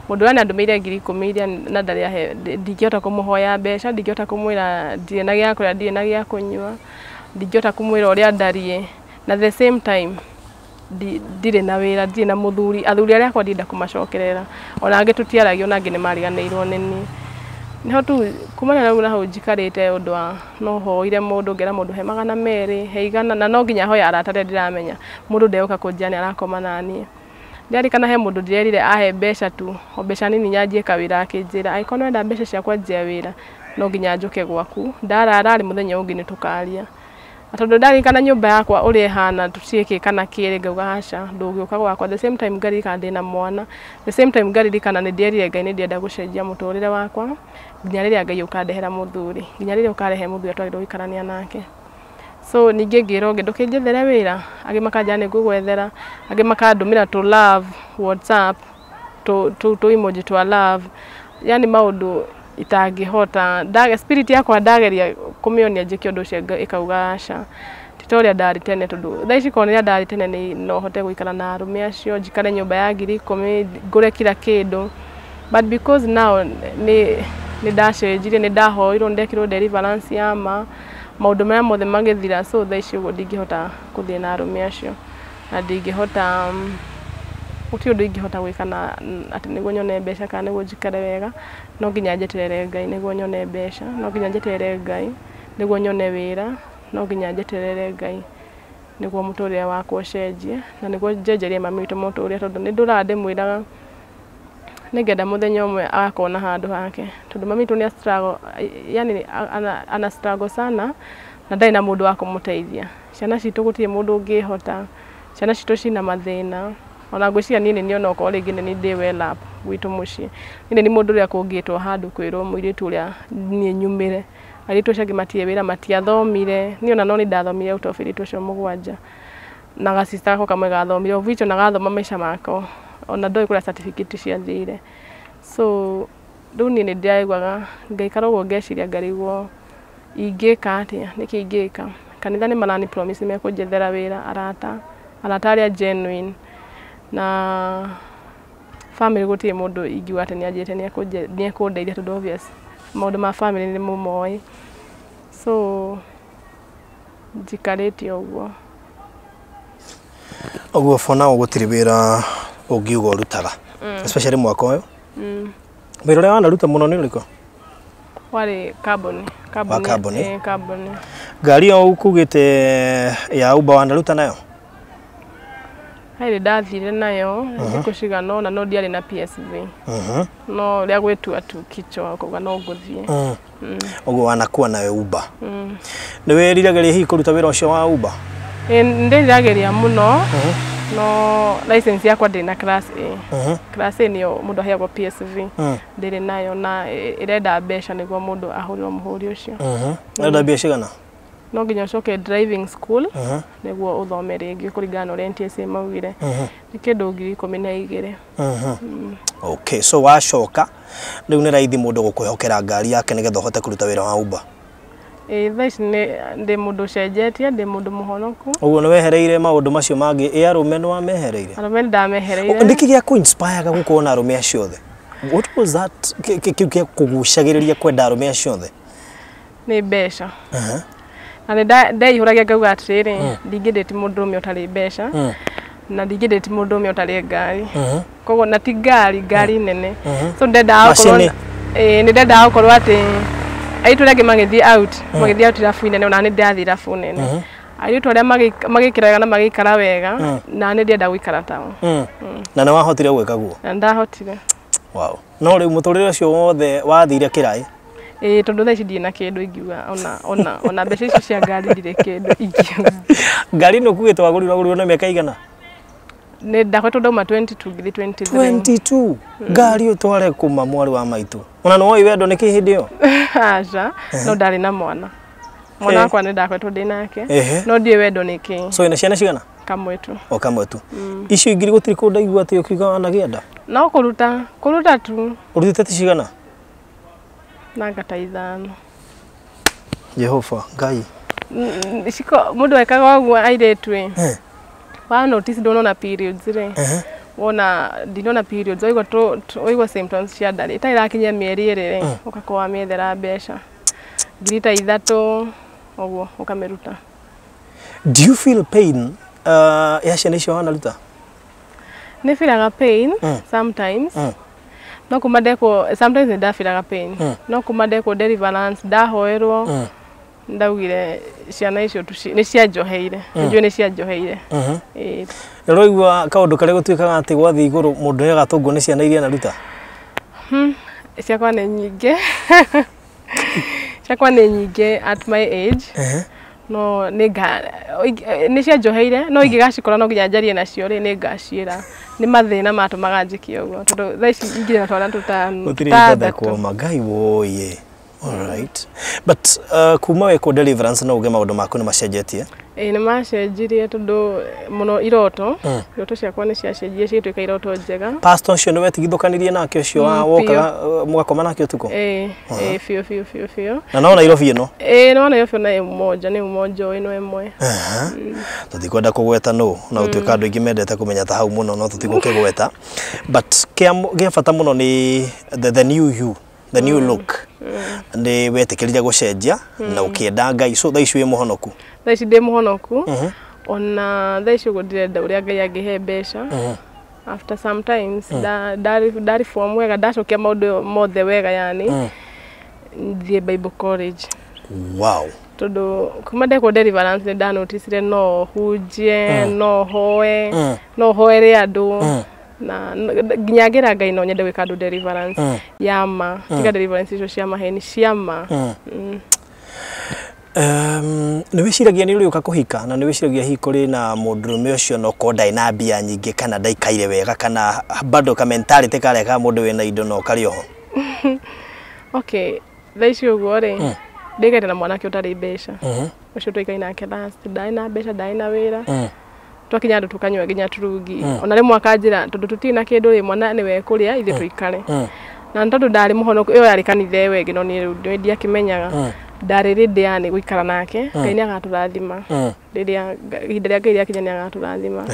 Mũndũ ũrĩa nĩandũmĩire 10,000 iria na ndarĩ ahe, ndingĩhota kũmũhoya mbeca, ndingĩhota kũmwĩra ndirĩ na gĩa kũrĩa, ndirĩ na gĩa kũnyua, ndingĩhota kũmwĩra ũrĩa ndariĩ. Na the same time ndirĩ na wĩra, ndirĩ na mũthuri, athuri arĩa akwa ndingĩenda kũmacokerera, ona angĩ tũtiaragia, ona angĩ nĩmariganĩirwo nĩ niĩ. Nĩho tu kumana na rĩu na hau njikarĩte ũndũ wa no hoire mũndũ ngera mũndũ he 200, he 100 na no nginya hoya arata arĩa ndĩramenya mũndũ ndegũka kũnjĩra nĩ arakoma naniĩ. Ndirarikana he mũndũ ndĩrerire ahe mbeca tu, o mbeca nini nyanjie kawĩra akĩnjĩra angĩkorwo nĩ ũrenda mbeca cia kwanjia wĩra no nginya njũke gwaku, ndarara rĩ mũthenya ũngĩ nĩ tũkaria. Na tondũ ndarikana nyũmba yakwa ũrĩa ĩhana tũtirĩ kĩ kana kĩrĩ ngauga aca ndũgĩũka gwakwa. The same time ngaririkana ndĩna mwana, the same time ngaririkana nĩ ndĩerire Ngai nĩ ndĩrenda gũcenjia mũtũrĩre wakwa nginya rĩrĩa Ngai ũkandehera mũthuri, nginya rĩrĩa ũkarehe mũthuri twagĩrĩirwo gũikarania nake. So ningĩ ngĩrwo ũngĩ ndũkĩnjethere wĩra, angĩ makanjĩra nĩ ngũgwethera, angĩ makandũmĩra tũ love WhatsApp, tũ emoji twa love, yani maũndũ itangĩhota. Spirit yakwa ndageria kũmĩonia njĩke ũndũ ũcio ĩkauga aca ti ta ũrĩa ndarĩ tene tondũ thaa ici korwo nĩ ũrĩa ndarĩ tene nĩ no hote gũikara na arũme acio, njikare nyũmba ya 10,000, ngũre kila kĩndũ. But because now nĩ ndacenjirie, nĩ ndahoirwo, nĩ ndekirwo deliverance ya ma, maũndũ marĩa mothe magĩthira, so thaa ici ũguo ndingĩhota gũthiĩ na arũme acio na ndingĩhota gũtirĩ ũndũ ingĩhota gwĩka na atĩ nĩguo nyone mbeca kana nĩguo njikare wega, no nginya njeterere Ngai nĩguo nyone mbeca, no nginya njeterere Ngai nĩguo nyone wĩra, no nginya njeterere Ngai nĩguo mũtũrĩre wakwa ũcenjie na nĩguo njenjerie mami witũ mũtũrĩre tondũ nĩ ndũraga ndĩmwĩraga nĩngenda mũthenya ũmwe agakorwo na handũ hake tondũ mami witũ nĩ struggle, yani ana struggle sana na ndarĩ na mũndũ wa kũmũteithia. Ciana citũ gũtirĩ mũndũ ũngĩhota, ciana citũ cina mathĩna. Ona ngwĩciria niĩ nĩ niĩ onokorwo rĩngĩ nĩ niĩ ndĩ well up gwitũ mũciĩ. Niĩ nĩ mũndũ ũrĩa kũngĩtwo handũ kwĩrwo mũirĩtu ũrĩa niĩ nyumĩre. Airĩtu acio angĩ matirĩ wĩra, matiathomire. Niĩ ona no nĩ ndathomire out of airĩtu acio 7 na gacista gakwa kamwe gathomire of which ona gathoma maica mako ona ndoĩ kũrĩa certificate ciathire. So rĩu niĩ nĩ ndĩraiguaga ngaikara ũguo ngeciria ngarigwo ingĩka atĩa, nĩkĩ ingĩka. Kanitha nĩ marani promise nĩ mekũnjethera wĩra, arata arĩa genuine na family gũtirĩ mũndũ ingiuga atĩ nĩ anjĩrĩte nĩ ekũndeithia tondũ obvious maũndũ ma family nĩ mũmoĩ. So njikarĩte ũguo. Ũguo for now gũtirĩ wĩra ũngiuga ũrutaga especially mwaka ũyũ? Wĩra ũrĩa wanaruta mũno nĩ ũrĩkũ? Warĩ kambuni. Wa kambuni? Kambuni. Ngari ĩyo ũkugĩte ya Uber wanaruta nayo? Hairĩ ndathire nayo thikũ cigana ũna no ndiarĩ na PSV. No rĩa gwĩtua tu kichwa ũkauga no ngũthiĩ. Ũguo wanakuwa nayo Uber. Nĩ wĩriragĩria hihi kũruta wĩra ũcio wa Uber? Nĩ ndĩriragĩria mũno. No license yakwa ndĩ na class A. Class A nĩyo mũndũ aheagwo PSV. Ndĩrĩ nayo na ĩrenda mbeca nĩguo mũndũ ahũrĩrwo mũhũri ũcio. Ĩrenda mbia cigana? No nginya ũcoke driving school nĩguo ũthome rĩngĩ kũringana na ũrĩa NTSA maugire. Nĩ kĩndũ 12,000. Okay, so wacoka rĩu nĩ raithi mũndũ gũkwĩhokera ngari yake nĩgetha ũhote kũruta wĩra wa Uber. Ĩĩ thaa ici ndĩ mũndũ ũcenjetie, ndĩ mũndũ mũhonoku. Ũguo nĩ wehereire maũndũ macio mangĩ, ĩ arũme nĩ wamehereire? Arũme nĩ ndamehereire. Nĩkĩ gĩa kũ-inspire gũkorwo na arũme acio othe? What was that kĩu gĩa kũgucagĩrĩria kwenda arũme acio othe? Nĩ mbeca. Na nĩ ndeihũragia ngauga atĩrĩrĩ, ndingĩndĩti mũndũrũme ũtarĩ mbeca, na ndingĩndĩti mũndũrũme ũtarĩ ngari. Koguo na ti ngari, ngari nene. So ndendaga gũkorwo ĩĩ nĩ ndendaga gũkorwo atĩ airĩtu arĩa angĩ magĩthiĩ out, magĩthiĩ out irabu nene, ona nĩ ndĩrathiĩ irabu nene. Airĩtu arĩa magĩkĩra wega na magĩikara wega, na nĩ ndĩrenda gũikara tao. Na nĩ wahotire gwĩka guo? Na ndahotire. Wow. No rĩu mũtũrĩre ũcio wothe wathire kĩraĩ? Ĩĩ tondũ thaa ici ndirĩ na kĩndũ ingiuga, ona mbeca icio cia ngari ndirĩ kĩndũ ingiuga. Ngari ĩno ũkuĩte wagũrirwo na mĩaka igana? Nĩ ndakoretwo ndauma 22 ngithi 23. 22? Ngari ũtware kuma mwarĩ wa maitũ. Ona nĩ woĩ wendo nĩkĩ hĩndĩ ĩyo? Aca, no ndarĩ na mwana. Mwana wakwa nĩ ndakoretwo ndĩ nake. No ndiũĩ wendo nĩkĩ. So ina ciana cigana? Kamwe tu. O kamwe tu. Icio ingĩ gũtirĩ kũndũ ndaigua atĩ ũkiuga wanagĩa nda? No kũruta, kũruta tu. Ũrutĩte ti cigana? Na ngata 5. Jehova, Ngai. Ciko mũndũ ekaga ũguo airĩtu ĩ. Wa notice ndũnona periods rĩ. Wona ndinona periods, waigua symptoms cia nda rĩ, ĩtarĩ ĩrakinyia mĩeri ĩrĩ rĩ, ũgakorwo wamĩethera mbeca. 3,000 ũguo ũkamĩruta. Do you feel pain ya ciana icio wanaruta? Nĩ feelaga pain sometimes. No kuma ndekwo sometimes nĩ ndafeelaga pain. No kuma ndekwo deliverance ndahoerwo ndaugire ciana icio nĩ cianjoheire. Nĩnjũĩ nĩ cianjoheire. Ĩĩ. Nĩ ũraigua kaũndũ karĩa gũtuĩkaga atĩ gwathiĩ igũrũ mũndũ nĩ agatũngwo nĩ ciana iria anaruta? Ciakwa nĩ nyingĩ. Ciakwa nĩ nyingĩ at my age. No nĩ cianjoheire, no ingĩgacikora no nginya njarie nacio rĩ, nĩ ngaciĩra. Nĩ mathĩna matũmaga njĩke ũguo tondũ thaa ici ingĩrĩ na twana tũtano. Gũtirĩ ngathekwo ma Ngai woye. All right. But kuma wekwo deliverance no uge maũndũ maku nĩ macenjetie? Ĩĩ nĩ macenjirie tondũ mũno iroto, iroto ciakwa nĩ ciacenjirie cigĩtuĩka iroto njega. Pastor ũcio nĩ wetigithũkanirie nake ũcio wa wokaga mũgakoma nake ũtukũ? Ĩĩ, ĩĩ biũ biũ biũ biũ. Na no Nairobi ĩno? Ĩĩ no Nairobi na Umoja, nĩ Umoja ĩno ĩmwe. Tũtikwenda kũgweta nũ, na gũtuĩka andũ aingĩ mendete kũmenya ta hau mũno no tũtigũkĩgweta. But kĩa bata mũno nĩ the new you, the new look. Nĩ wetĩkĩrire gũcenjia na ũkĩenda Ngai, so thaa ici wĩ mũhonoku? Thaa ici ndĩ mũhonoku. Ona thaa ici ũguo ndĩrenda ũrĩa Ngai angĩhe mbeca. After sometimes ndareform wega, ndacokia maũndũ mothe wega yani, thiĩ Bible college. Wow. Tondũ kuma ndekwo deliverance nĩ ndanoticire no hunjie, no hoe, no hoere andũ. Na nginya ngĩra Ngai no nyende gwĩka andũ deliverance ya ma, tiga deliverance icio cia maheni, cia ma. Nĩ wĩciragia nĩ ũrĩũka kũhika na nĩ wĩciragia hihi kũrĩ na mũndũrũme ũcio no korwo ndarĩ na mbia nyingĩ kana ndaikaire wega kana bado ka mentality karĩa ka mũndũ wĩna indo no karĩ oho? Okay, thaa ici ũguo rĩ, ndĩgaire na mwanake ũtarĩ mbeca. Ũcio twaikaire nake last, ndarĩ na mbeca, ndarĩ na wĩra. Twakinya andũ tũkanyua nginya turungi. Ona rĩmwe akanjĩra tondũ tũtirĩ na kĩndũ rĩ, mwana nĩwe ekũrĩa ithuĩ tũikare. Na nĩ tondũ ndarĩ mũhonoku, ĩyo yarĩ kanitha ĩyo ĩngĩ no niĩ rĩu ndiakĩmenyaga. Ndarĩ ready yani gũikara nake, Ngai nĩ agatũrathima. Rĩrĩa ihinda rĩa Ngai rĩakinya nĩ agatũrathima.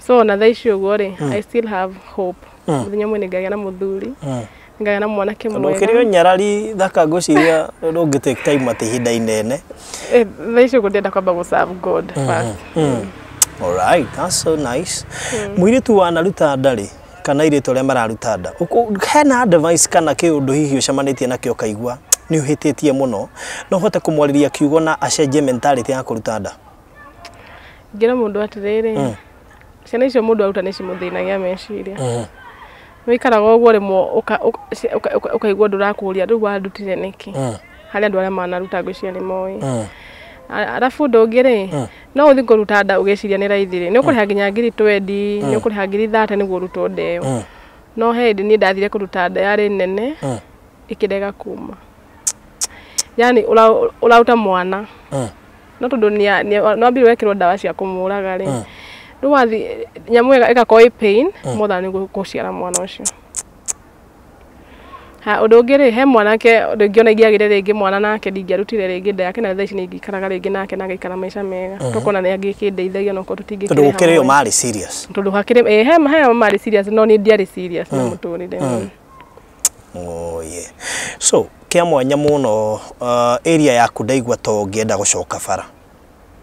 So ona thaa ici ũguo rĩ, I still have hope. Mũthenya ũmwe nĩ ngagĩa na mũthuri, ngagĩa na mwanake Tondũ mwega. ũkĩrĩ o nyarari thaka ngwĩciria ndũngĩ take time atĩ ihinda inene. Thaa ici ũguo ndĩrenda kwamba gũ serve God first. All right, that's so nice. Mũirĩtu wanaruta nda rĩ, kana airĩtu arĩa mararuta nda, hena advice kana kĩũndũ hihi ũcemanĩtie nakĩo ũkaigua nĩ ũhĩtĩtie mũno, no ũhote kũmwarĩria kiugo na acenjie mentality ya kũruta nda? Ngĩra mũndũ atĩrĩrĩ, ciana icio mũndũ aruta nĩ cimũthĩnagia meciria. Wĩikaraga ũguo rĩmwe ũkaigua ũndũ ũrakũria rĩu wandutire nĩkĩ? Harĩ andũ arĩa manaruta ngwĩciria nĩ moĩ. Arabu ũndũ ũngĩ rĩ, no ũthiĩ kũruta nda ũgĩciria nĩ raithi rĩ, nĩ ũkũrĩha nginya ngiri 20, nĩ ũkũrĩha ngiri 30 nĩguo ũrutwo nda ĩyo. No he hĩndĩ niĩ ndathire kũruta nda yarĩ nene, ĩkĩrega kuma. Yani ũraruta mwana. No tondũ nĩ wambire wekĩrwo ndawa cia kũmũraga rĩ, rĩu wathiĩ nyamũ ĩyo ĩgakorwo ĩ pain more than gũciara mwana ũcio. Ha ũndũ ũngĩ rĩ, he mwanake rĩngĩ ona ingĩagĩire rĩngĩ mwana nake ndingĩarutire rĩngĩ nda yake, na thaa ici nĩ ingĩikaraga rĩngĩ nake na ngaikara maica mega. Tũkona nĩ angĩkĩndeithagia onokorwo tũtingĩkĩrĩ Tondũ gũkĩrĩ o hamwe. marĩ serious. Tondũ hakĩrĩ ĩ he marĩ serious, no niĩ ndiarĩ serious na mũtũrĩre. Oh, yeah. So kĩa mwanya mũno, area yaku ndaigua to ũngĩenda gũcoka bara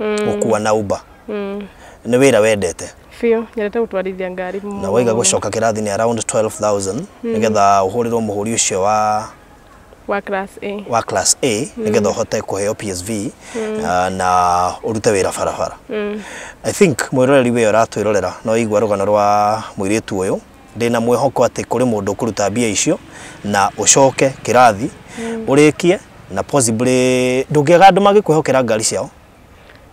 gũkua na Uber. Nĩ wĩra wendete? Biũ, nyendete gũtwarithia ngari Na waiga gũcoka kĩrathi nĩ around 12,000 nĩgetha ũhũrĩrwo mũhũri ũcio wa wa class A. Wa class A, nĩgetha ũhote kũheo PSV na ũrute wĩra barabara. I think mwĩroreri wĩyo ũratwĩrorera no igua rũgano rwa mũirĩtu ũyũ, ndĩna mwĩhoko atĩ kũrĩ mũndũ ũkũruta mbia icio na ũcoke kĩrathi ũrĩkie, na possibly ndũngĩaga andũ mangĩkwĩhokera ngari ciao.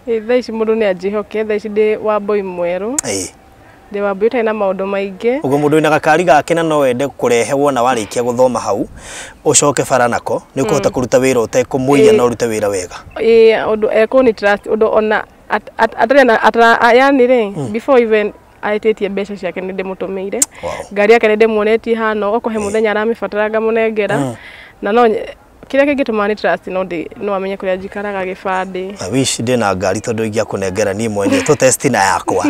Ĩ, thaa ici mũndũ nĩ anjĩhoke, thaa ici ndĩ wambui mwerũ, ndĩ wambui ũtarĩ na maũndũ maingĩ. Ũguo mũndũ wĩna gakari gake na no wende kũrehe wona warĩkia gũthoma hau ũcoke bara nako, nĩ ũkũhota kũruta wĩra ũtekũmũiya na ũrute wĩra wega. Ĩ, ũndũ ekũni trust, ũndũ ona atarĩ na yani rĩ, before even aĩtĩtie mbeca ciake nĩ ndĩmũtũmĩire. Ngari yake nĩ ndĩmuonetie hano, okorwo he mũthenya aramĩbatara ngamũnengera. Na no kĩrĩa kĩngĩtũma nĩ trust, no ndĩ no amenye kũrĩa njikaraga, gĩbandĩ. I wish ndĩna ngari tondũ ingĩakũnengera niĩ mwenye tũ test na yakwa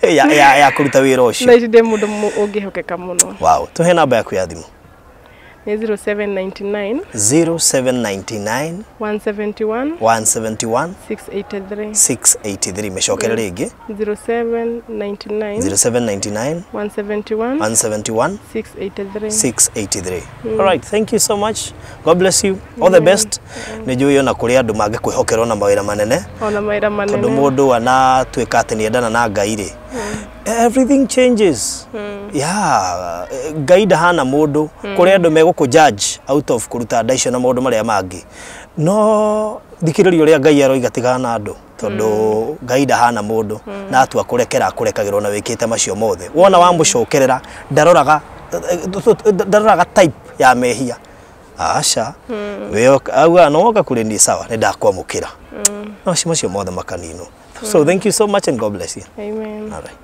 ya kũruta wĩra ũcio. Thaa ici ndĩ mũndũ ũngĩhokeka mũno. Wow, tũhe namba yaku ya thimũ. Nĩ 0799 0799 171 171 683. 683. Mĩcokere rĩngĩ. 0799 0799 171 171 683. 683. All right, thank you so much. God bless you. All the best. Nĩ njũĩ ona kũrĩ andũ mangĩkwĩhokera ona mawĩra manene. Ona mawĩra manene. Tondũ mũndũ anatuĩka atĩ nĩ endana na Ngai rĩ, everything changes. Yeah, Ngai ndahana mũndũ. Kũrĩ andũ megũkũ judge out of kũruta nda icio na maũndũ marĩa mangĩ, no thikĩrĩria ũrĩa Ngai aroiga, tigana na andũ, tondũ Ngai ndahana mũndũ, na atua kũrekera akũrekagĩrwo na wĩkĩte macio mothe. Wona wamũcokerera, ndaroraga type ya mehia, aca we auga no woka kũrĩ niĩ, sawa, nĩ ndakwamũkĩra, no macio mothe makaninwo. So thank you so much and God bless you. Amen. All right.